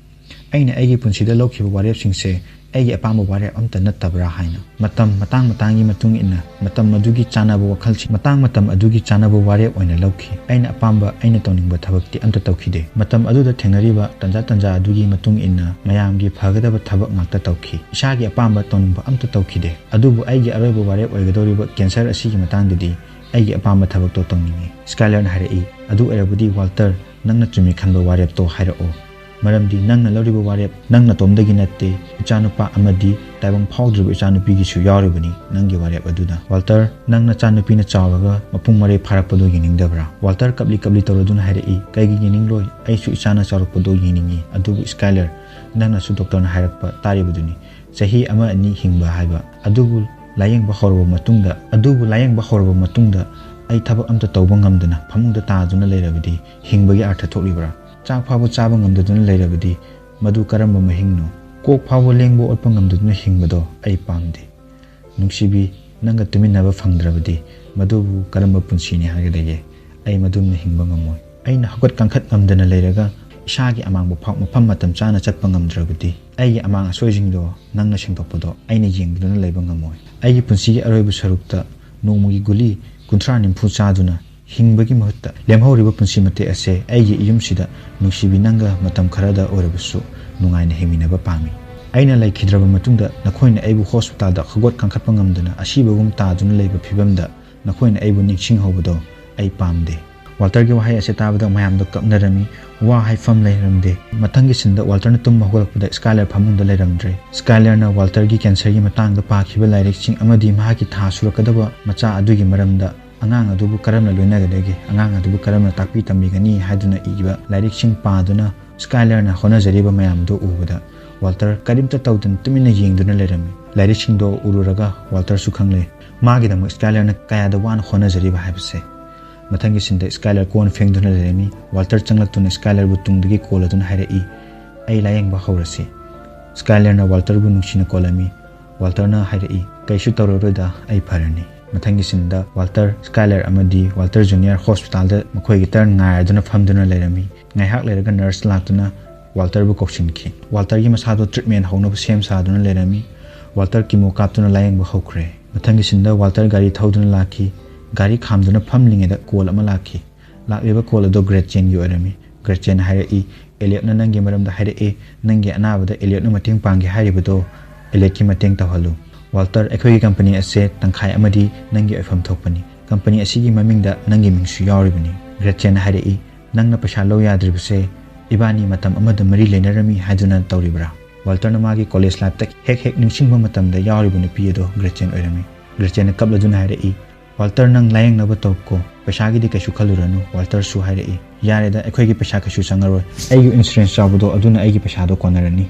ꯑꯩꯅ ꯑꯩꯒꯤ ꯄꯨꯟꯁꯤꯗ ꯂꯧꯈꯤꯕ ꯋꯥꯔꯦꯞꯁꯤꯡꯁꯦ ꯑꯩꯒꯤ ꯑꯄꯥꯝꯕ ꯋꯥꯔꯦꯞ ꯑꯝꯇ ꯅꯠꯇꯕ꯭ꯔꯥ ꯍꯥꯏꯅ꯫ ꯃꯇꯝ ꯃꯇꯥꯡ ꯃꯇꯥꯡꯒꯤ ꯃꯇꯨꯡ ꯏꯟꯅ ꯃꯇꯝ ꯑꯗꯨꯒꯤ ꯆꯥꯅꯕ ꯋꯥꯈꯜꯁꯤꯡ, ꯃꯇꯥꯡ ꯃꯇꯝ ꯑꯗꯨꯒꯤ ꯆꯥꯅꯕ ꯋꯥꯔꯦꯞ ꯑꯣꯏꯅ ꯂꯧꯈꯤ꯫ ꯑꯩꯅ ꯑꯄꯥꯝꯕ, ꯑꯩꯅ ꯇꯧꯅꯤꯡꯕ ꯊꯕꯛꯇꯤ ꯑꯝꯇ ꯇꯧꯈꯤꯗꯦ꯫ ꯃꯇꯝ ꯑꯗꯨꯗ ꯊꯦꯡꯅꯔꯤꯕ ꯇꯟꯖꯥ ꯇꯟꯖꯥ ꯑꯗꯨꯒꯤ ꯃꯇꯨꯡ ꯏꯟꯅ ꯃꯌꯥꯝꯒꯤ ꯐꯒꯗꯕ ꯊꯕꯛ ꯉꯥꯛꯇ ꯇꯧꯈꯤ꯫ ꯏꯁꯥꯒꯤ ꯑꯄꯥꯝꯕ ꯇꯧꯅꯤꯡꯕ ꯑꯝꯇ ꯇꯧꯈꯤꯗꯦ꯫ ꯑꯗꯨꯕꯨ ꯑꯩꯒꯤ ꯑꯔꯣꯏꯕ ꯋꯥꯔꯦꯞ ꯑꯣꯏꯒꯗꯧꯔꯤꯕ ꯀꯦꯟꯁꯔ ꯑꯁꯤꯒꯤ ꯃꯇꯥꯡꯗꯗꯤ ꯑꯩꯒꯤ ꯑꯄꯥꯝꯕ ꯊꯕꯛꯇꯣ ꯇꯧꯅꯤꯡꯏ꯫" ꯁ꯭ꯀꯥꯏꯂꯔꯅ ꯍꯥꯏꯔꯛꯏ, "ꯑꯗꯨ ꯑꯣꯏꯔꯕꯗꯤ ꯋꯥꯜꯇꯔ, ꯅꯪꯅ ꯆꯨꯝꯃꯤ ꯈꯟꯕ ꯋꯥꯔꯦꯞꯇꯣ ꯍꯥꯏꯔꯛꯑꯣ꯫ ꯃꯔꯝꯗꯤ ꯅꯪꯅ ꯂꯧꯔꯤꯕ ꯋꯥꯔꯦꯞ ꯅꯪ ꯅꯇꯣꯝꯗꯒꯤ ꯅꯠꯇꯦ, ꯏꯆꯥꯅꯨꯄꯥ ꯑꯃꯗꯤ ꯇꯥꯏꯕꯪ ꯐꯥꯎꯗ꯭ꯔꯤꯕ ꯏꯆꯥꯅꯨꯄꯤꯒꯤꯁꯨ ꯌꯥꯎꯔꯤꯕꯅꯤ ꯅꯪꯒꯤ ꯋꯥꯔꯦꯞ ꯑꯗꯨꯅ꯫ ꯋꯥꯜꯇꯔ, ꯅꯪ ꯅꯆꯥꯅꯨꯄꯤꯅ ꯆꯥꯎꯔꯒ ꯃꯄꯨꯡ ꯃꯔꯩ ꯐꯥꯔꯛꯄꯗꯨ ꯌꯦꯡꯅꯤꯡꯗꯕ꯭ꯔꯥ?" ꯋꯥꯜꯇꯔ ꯀꯞꯂꯤ ꯀꯞꯂꯤ ꯇꯧꯔꯗꯨꯅ ꯍꯥꯏꯔꯛꯏ, "ꯀꯩꯒꯤ ꯌꯦꯡꯅꯤꯡꯂꯣꯏ? ꯑꯩꯁꯨ ꯏꯆꯥꯅ ꯆꯥꯎꯔꯛꯄꯗꯨ ꯌꯦꯡꯅꯤꯡꯏ꯫ ꯑꯗꯨꯕꯨ ꯁ꯭ꯀꯥꯏꯂꯔ, ꯅꯪꯅꯁꯨ ꯗꯣꯛꯇꯔꯅ ꯍꯥꯏꯔꯛꯄ ꯇꯥꯔꯤꯕꯗꯨꯅꯤ, ꯆꯍꯤ ꯑꯃ ꯑꯅꯤ ꯍꯤꯡꯕ ꯍꯥꯏꯕ꯫ ꯑꯗꯨꯕꯨ ꯂꯥꯌꯦꯡꯕ ꯍꯧꯔꯕ ꯃꯇꯨꯡꯗ, ꯑꯗꯨꯕꯨ ꯂꯥꯌꯦꯡꯕ ꯍꯧꯔꯕ ꯃꯇꯨꯡꯗ ꯑꯩ ꯊꯕꯛ ꯑꯝꯇ ꯇꯧꯕ ꯉꯝꯗꯅ ꯐꯃꯨꯡꯗ ꯇꯥꯗꯨꯅ ꯂꯩꯔꯕꯗꯤ ꯍꯤꯡꯕꯒꯤ ꯑꯔꯊ ꯊꯣꯛꯂꯤꯕ꯭ꯔꯥ? ꯆꯥꯛ ꯐꯥꯎꯕ ꯆꯥꯕ ꯉꯝꯗꯗꯨꯅ ꯂꯩꯔꯕꯗꯤ ꯃꯗꯨ ꯀꯔꯝꯕ ꯃꯍꯤꯡꯅꯣ? ꯀꯣꯛ ꯐꯥꯎꯕ ꯂꯦꯡꯕ ꯑꯣꯠꯄ ꯉꯝꯗꯗꯨꯅ ꯍꯤꯡꯕꯗꯣ ꯑꯩ ꯄꯥꯝꯗꯦ꯫ ꯅꯨꯡꯁꯤꯕꯤ, ꯅꯪꯒ ꯇꯨꯃꯤꯟꯅꯕ ꯐꯪꯗ꯭ꯔꯕꯗꯤ ꯃꯗꯨꯕꯨ ꯀꯔꯝꯕ ꯄꯨꯟꯁꯤꯅꯤ ꯍꯥꯏꯒꯗꯒꯦ? ꯑꯩ ꯃꯗꯨꯝꯅ ꯍꯤꯡꯕ ꯉꯝꯃꯣꯏ꯫ ꯑꯩꯅ ꯍꯧꯒꯠ ꯀꯥꯡꯈꯠ ꯉꯝꯗꯅ ꯂꯩꯔꯒ ꯏꯁꯥꯒꯤ ꯑꯃꯥꯡꯕ ꯐꯥꯎ ꯃꯐꯝ ꯃꯇꯝ ꯆꯥꯅ ꯆꯠꯄ ꯉꯝꯗ꯭ꯔꯕꯗꯤ ꯑꯩꯒꯤ ꯑꯃꯥꯡ ꯑꯁꯣꯏꯁꯤꯡꯗꯣ ꯅꯪꯅ ꯁꯦꯡꯗꯣꯛꯄꯗꯣ ꯑꯩꯅ ꯌꯦꯡꯗꯨꯅ ꯂꯩꯕ ꯉꯝꯃꯣꯏ꯫ ꯑꯩꯒꯤ ꯄꯨꯟꯁꯤꯒꯤ ꯑꯔꯣꯏꯕ ꯁꯔꯨꯛꯇ ꯅꯣꯡꯃꯒꯤ ꯒꯨꯂꯤ ꯀꯨꯟꯊ꯭ꯔꯥ ꯅꯤꯐꯨ ꯆꯥꯗꯨꯅ ꯍꯤꯡꯕꯒꯤ ꯃꯍꯨꯠꯇ ꯂꯦꯝꯍꯧꯔꯤꯕ ꯄꯨꯟꯁꯤ ꯃꯇꯦꯛ ꯑꯁꯦ ꯑꯩꯒꯤ ꯏꯌꯨꯝꯁꯤꯗ ꯅꯨꯡꯁꯤꯕꯤ ꯅꯪꯒ ꯃꯇꯝ ꯈꯔꯗ ꯑꯣꯏꯔꯕꯁꯨ ꯅꯨꯡꯉꯥꯏꯅ ꯍꯤꯡꯃꯤꯟꯅꯕ ꯄꯥꯝꯃꯤ꯫ ꯑꯩꯅ ꯂꯩꯈꯤꯗ꯭ꯔꯕ ꯃꯇꯨꯡꯗ ꯅꯈꯣꯏꯅ ꯑꯩꯕꯨ ꯍꯣꯁꯄꯤꯇꯥꯜꯗ ꯈꯒꯣꯠ ꯀꯥꯡꯈꯠꯄ ꯉꯝꯗꯅ ꯑꯁꯤꯕꯒꯨꯝ ꯇꯥꯗꯨꯅ ꯂꯩꯕ ꯐꯤꯕꯝꯗ ꯅꯈꯣꯏꯅ ꯑꯩꯕꯨ ꯅꯤꯡꯁꯤꯡꯍꯧꯕꯗꯣ ꯑꯩ ꯄꯥꯝꯗꯦ꯫ ꯋꯥꯜꯇꯔꯒꯤ ꯋꯥꯍꯩ ꯑꯁꯦ ꯇꯥꯕꯗ ꯃꯌꯥꯝꯗꯣ ꯀꯞꯅꯔꯝꯃꯤ꯫ ꯋꯥ ꯍꯥꯏꯐꯝ ꯂꯩꯔꯝꯗꯦ꯫ ꯃꯊꯪꯒꯤ ꯁꯤꯟꯗ ꯋꯥꯜꯇꯔꯅ ꯇꯨꯝꯕ ꯍꯧꯒꯠꯂꯛꯄꯗ ꯁ꯭ꯀꯥꯏꯂꯔ ꯐꯃꯨꯡꯗ ꯂꯩꯔꯝꯗ꯭ꯔꯦ꯫ ꯁ꯭ꯀꯥꯏꯂꯔꯅ ꯋꯥꯜꯇꯔꯒꯤ ꯀꯦꯟꯁꯔꯒꯤ ꯃꯇꯥꯡꯗ ꯄꯥꯈꯤꯕ ꯂꯥꯏꯔꯤꯛꯁꯤꯡ ꯑꯃꯗꯤ ꯃꯍꯥꯛꯀꯤ ꯊꯥ ꯁꯨꯔꯛꯀꯗꯕ ꯃꯆꯥ ꯑꯗꯨꯒꯤ ꯃꯔꯝꯗ ꯑꯉꯥꯡ ꯑꯗꯨꯕꯨ ꯀꯔꯝꯅ ꯂꯣꯏꯅꯒꯗꯒꯦ, ꯑꯉꯥꯡ ꯑꯗꯨꯕꯨ ꯀꯔꯝꯅ ꯇꯥꯛꯄꯤ ꯇꯝꯕꯤꯒꯅꯤ ꯍꯥꯏꯗꯨꯅ ꯏꯕ ꯂꯥꯏꯔꯤꯛꯁꯤꯡ ꯄꯥꯗꯨꯅ ꯁ꯭ꯀꯥꯏꯂꯔꯅ ꯍꯣꯠꯅꯖꯔꯤꯕ ꯃꯌꯥꯝꯗꯨ ꯎꯕꯗ ꯋꯥꯜꯇꯔ ꯀꯔꯤꯝꯇ ꯇꯧꯗꯅ ꯇꯨꯃꯤꯟꯅ ꯌꯦꯡꯗꯨꯅ ꯂꯩꯔꯝꯃꯤ꯫ ꯂꯥꯏꯔꯤꯛꯁꯤꯡꯗꯣ ꯎꯔꯨꯔꯒ ꯋꯥꯜꯇꯔꯁꯨ ꯈꯪꯂꯦ ꯃꯥꯒꯤꯗꯃꯛ ꯁ꯭ꯀꯥꯏꯂꯔꯅ ꯀꯌꯥꯗ ꯋꯥꯅ ꯍꯣꯠꯅꯖꯔꯤꯕ ꯍꯥꯏꯕꯁꯦ꯫ ꯃꯊꯪꯒꯤ ꯁꯤꯟꯗ ꯁ꯭ꯀꯥꯏꯂꯔ ꯀꯣꯟ ꯐꯦꯡꯗꯨꯅ ꯂꯩꯔꯝꯃꯤ꯫ ꯋꯥꯜꯇꯔ ꯆꯪꯂꯛꯇꯨꯅ ꯁ꯭ꯀꯥꯏꯂꯔꯕꯨ ꯇꯨꯡꯗꯒꯤ ꯀꯣꯜ ꯑꯗꯨꯅ ꯍꯥꯏꯔꯛꯏ, "ꯑꯩ ꯂꯥꯌꯦꯡꯕ ꯍꯧꯔꯁꯤ"꯫ ꯁ꯭ꯀꯥꯏꯂꯔꯅ ꯋꯥꯜꯇꯔꯕꯨ ꯅꯨꯡꯁꯤꯅ ꯀꯣꯜꯂꯝꯃꯤ꯫ ꯋꯥꯜꯇꯔꯅ ꯍꯥꯏꯔꯛꯏ, "ꯀꯩꯁꯨ ꯇꯧꯔꯔꯣꯏꯗ, ꯑꯩ ꯐꯔꯅꯤ"꯫ ꯃꯊꯪꯒꯤ ꯁꯤꯟꯗ ꯋꯥꯜꯇꯔ, ꯁ꯭ꯀꯥꯏꯂꯔ ꯑꯃꯗꯤ ꯋꯥꯜꯇꯔ ꯖꯨꯅꯤꯌꯔ ꯍꯣꯁꯄꯤꯇꯥꯜꯗ ꯃꯈꯣꯏꯒꯤ ꯇꯔꯟ ꯉꯥꯏꯔꯗꯨꯅ ꯐꯝꯗꯨꯅ ꯂꯩꯔꯝꯃꯤ꯫ ꯉꯥꯏꯍꯥꯛ ꯂꯩꯔꯒ ꯅꯔꯁ ꯂꯥꯛꯇꯨꯅ ꯋꯥꯜꯇꯔꯕꯨ ꯀꯧꯁꯤꯟꯈꯤ꯫ ꯋꯥꯜꯇꯔꯒꯤ ꯃꯁꯥꯗꯣ ꯇ꯭ꯔꯤꯠꯃꯦꯟ ꯍꯧꯅꯕ ꯁꯦꯝ ꯁꯥꯗꯨꯅ ꯂꯩꯔꯝꯃꯤ꯫ ꯋꯥꯜꯇꯔ ꯀꯤꯃꯣ ꯀꯥꯞꯇꯨꯅ ꯂꯥꯌꯦꯡꯕ ꯍꯧꯈ꯭ꯔꯦ꯫ ꯃꯊꯪꯒꯤ ꯁꯤꯟꯗ ꯋꯥꯜꯇꯔ ꯒꯥꯔꯤ ꯊꯧꯗꯨꯅ ꯂꯥꯛꯈꯤ꯫ ꯒꯥꯔꯤ ꯈꯥꯝꯗꯨꯅ ꯐꯝꯂꯤꯉꯩꯗ ꯀꯣꯜ ꯑꯃ ꯂꯥꯛꯈꯤ꯫ ꯂꯥꯛꯂꯤꯕ ꯀꯣꯜ ꯑꯗꯨ ꯒ꯭ꯔꯦꯠꯆꯦꯟꯒꯤ ꯑꯣꯏꯔꯝꯃꯤ꯫ ꯒ꯭ꯔꯦꯠꯆꯦꯟ ꯍꯥꯏꯔꯛꯏ, "ꯑꯦꯂꯤꯌꯠꯅ ꯅꯪꯒꯤ ꯃꯔꯝꯗ ꯍꯥꯏꯔꯛꯏ, ꯅꯪꯒꯤ ꯑꯅꯥꯕꯗ ꯑꯦꯂꯤꯌꯠꯅ ꯃꯇꯦꯡ ꯄꯥꯡꯒꯦ ꯍꯥꯏꯔꯤꯕꯗꯣ ꯑꯦꯂꯤꯌꯠꯀꯤ ꯃꯇꯦꯡ ꯇꯧꯍꯜꯂꯨ꯫ ꯋꯥꯜꯇꯔ, ꯑꯩꯈꯣꯏꯒꯤ ꯀꯝꯄꯅꯤ ꯑꯁꯦ ꯇꯪꯈꯥꯏ ꯑꯃꯗꯤ ꯅꯪꯒꯤ ꯑꯣꯏꯐꯝ ꯊꯣꯛꯄꯅꯤ꯫ ꯀꯝꯄꯅꯤ ꯑꯁꯤꯒꯤ ꯃꯃꯤꯡꯗ ꯅꯪꯒꯤ ꯃꯤꯡꯁꯨ ꯌꯥꯎꯔꯤꯕꯅꯤ"꯫ ꯒ꯭ꯔꯦꯠꯆꯦꯟ ꯍꯥꯏꯔꯛꯏ, "ꯅꯪꯅ ꯄꯩꯁꯥ ꯂꯧ ꯌꯥꯗ꯭ꯔꯤꯕꯁꯦ ꯏꯕꯥꯅꯤ ꯃꯇꯝ ꯑꯃꯗ ꯃꯔꯤ ꯂꯩꯅꯔꯝꯃꯤ ꯍꯥꯏꯗꯨꯅ ꯇꯧꯔꯤꯕ꯭ꯔꯥ?" ꯋꯥꯜꯇꯔꯅ ꯃꯥꯒꯤ ꯀꯣꯂꯦꯖ ꯂꯥꯏꯐꯇ ꯍꯦꯛ ꯍꯦꯛ ꯅꯤꯡꯁꯤꯡꯕ ꯃꯇꯝꯗ ꯌꯥꯎꯔꯤꯕ ꯅꯨꯄꯤ ꯑꯗꯣ ꯒ꯭ꯔꯦꯠꯆꯦꯟ ꯑꯣꯏꯔꯝꯃꯤ꯫ ꯒ꯭ꯔꯦꯠꯆꯦꯟꯅ ꯀꯞꯂꯗꯨꯅ ꯍꯥꯏꯔꯛꯏ, "ꯋꯥꯜꯇꯔ, ꯅꯪ ꯂꯥꯌꯦꯡꯅꯕ ꯇꯧꯀꯣ, ꯄꯩꯁꯥꯒꯤꯗꯤ ꯀꯩꯁꯨ ꯈꯜꯂꯨꯔꯅꯨ"꯫ ꯋꯥꯜꯇꯔꯁꯨ ꯍꯥꯏꯔꯛꯏ, "ꯌꯥꯔꯦꯗ, ꯑꯩꯈꯣꯏꯒꯤ ꯄꯩꯁꯥ ꯀꯩꯁꯨ ꯆꯪꯉꯔꯣꯏ, ꯑꯩꯒꯤ ꯏꯟꯁꯨꯔꯦꯟꯁ ꯌꯥꯎꯕꯗꯣ ꯑꯗꯨꯅ ꯑꯩꯒꯤ ꯄꯩꯁꯥꯗꯣ ꯀꯣꯟꯅꯔꯅꯤ"꯫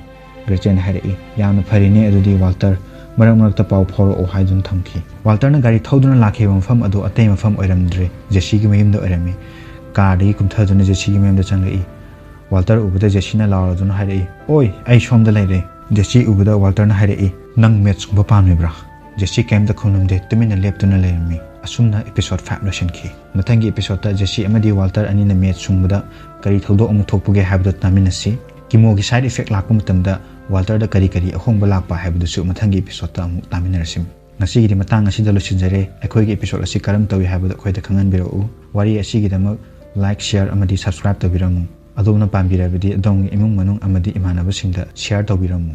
ꯒ꯭ꯔꯦꯠꯆꯦꯟꯅ ꯍꯥꯏꯔꯛꯏ, "ꯌꯥꯝꯅ ꯐꯔꯤꯅꯦ ꯑꯗꯨꯗꯤ ꯋꯥꯜꯇꯔ, ꯃꯔꯛ ꯃꯔꯛꯇ ꯄꯥꯎ ꯐꯥꯎꯔꯛꯑꯣ" ꯍꯥꯏꯗꯨꯅ ꯊꯝꯈꯤ꯫ ꯋꯥꯜꯇꯔꯅ ꯒꯥꯔꯤ ꯊꯧꯗꯨꯅ ꯂꯥꯛꯈꯤꯕ ꯃꯐꯝ ꯑꯗꯨ ꯑꯇꯩ ꯃꯐꯝ ꯑꯣꯏꯔꯝꯗ꯭ꯔꯦ, ꯖꯦꯁꯤꯒꯤ ꯃꯌꯨꯝꯗ ꯑꯣꯏꯔꯝꯃꯤ꯫ ꯀꯥꯔꯗꯒꯤ ꯀꯨꯝꯊꯗꯨꯅ ꯖꯦꯁꯤꯒꯤ ꯃꯌꯨꯝꯗ ꯆꯪꯂꯛꯏ꯫ ꯋꯥꯜꯇꯔ ꯎꯕꯗ ꯖꯦꯁꯤꯅ ꯂꯥꯎꯔꯗꯨꯅ ꯍꯥꯏꯔꯛꯏ, "ꯑꯣꯏ, ꯑꯩ ꯁꯣꯝꯗ ꯂꯩꯔꯦ"꯫ ꯖꯦꯁꯤ ꯎꯕꯗ ꯋꯥꯜꯇꯔꯅ ꯍꯥꯏꯔꯛꯏ, "ꯅꯪ ꯃꯦꯠꯁ ꯁꯨꯡꯕ ꯄꯥꯝꯂꯤꯕ꯭ꯔꯥ?" ꯖꯦꯁꯤ ꯀꯔꯤꯝꯇ ꯈꯨꯝꯂꯝꯗꯦ, ꯇꯨꯃꯤꯟꯅ ꯂꯦꯞꯇꯨꯅ ꯂꯩꯔꯝꯃꯤ꯫ ꯑꯁꯨꯝꯅ episode five ꯂꯣꯏꯁꯤꯟꯈꯤ꯫ ꯃꯊꯪꯒꯤ episodeꯇ ꯖꯦꯁꯤ ꯑꯃꯗꯤ ꯋꯥꯜꯇꯔ ꯑꯅꯤꯅ ꯃꯦꯠꯁ ꯁꯨꯡꯕꯗ ꯀꯔꯤ ꯊꯧꯗꯣꯛ ꯑꯃꯨꯛ ꯊꯣꯛꯄꯒꯦ ꯍꯥꯏꯕꯗꯨ ꯇꯥꯃꯤꯟꯅꯁꯤ꯫ ꯀꯤꯃꯣꯒꯤ side effect ꯂꯥꯛꯄ ꯃꯇꯝꯗ ꯋꯥꯜꯇꯔꯗ ꯀꯔꯤ ꯀꯔꯤ ꯑꯍꯣꯡꯕ ꯂꯥꯛꯄ ꯍꯥꯏꯕꯗꯨꯁꯨ ꯃꯊꯪꯒꯤ episodeꯇ ꯑꯃꯨꯛ ꯇꯥꯃꯤꯟꯅꯔꯁꯤ꯫ ꯉꯁꯤꯒꯤꯗꯤ ꯃꯇꯥꯡ ꯑꯁꯤꯗ ꯂꯣꯏꯁꯤꯟꯖꯔꯦ꯫ ꯑꯩꯈꯣꯏꯒꯤ episode ꯑꯁꯤ ꯀꯔꯝ ꯇꯧꯏ ꯍꯥꯏꯕꯗꯨ ꯑꯩꯈꯣꯏꯗ ꯈꯪꯍꯟꯕꯤꯔꯛꯎ꯫ ꯋꯥꯔꯤ ꯑꯁꯤꯒꯤꯗꯃꯛ like, share ꯑꯃꯗꯤ subscribe ꯇꯧꯕꯤꯔꯝꯃꯨ꯫ ꯑꯗꯣꯝꯅ ꯄꯥꯝꯕꯤꯔꯕꯗꯤ ꯑꯗꯣꯝꯒꯤ ꯏꯃꯨꯡ ꯃꯅꯨꯡ ꯑꯃꯗꯤ ꯏꯃꯥꯟꯅꯕꯁꯤꯡꯗ share ꯇꯧꯕꯤꯔꯝꯃꯨ꯫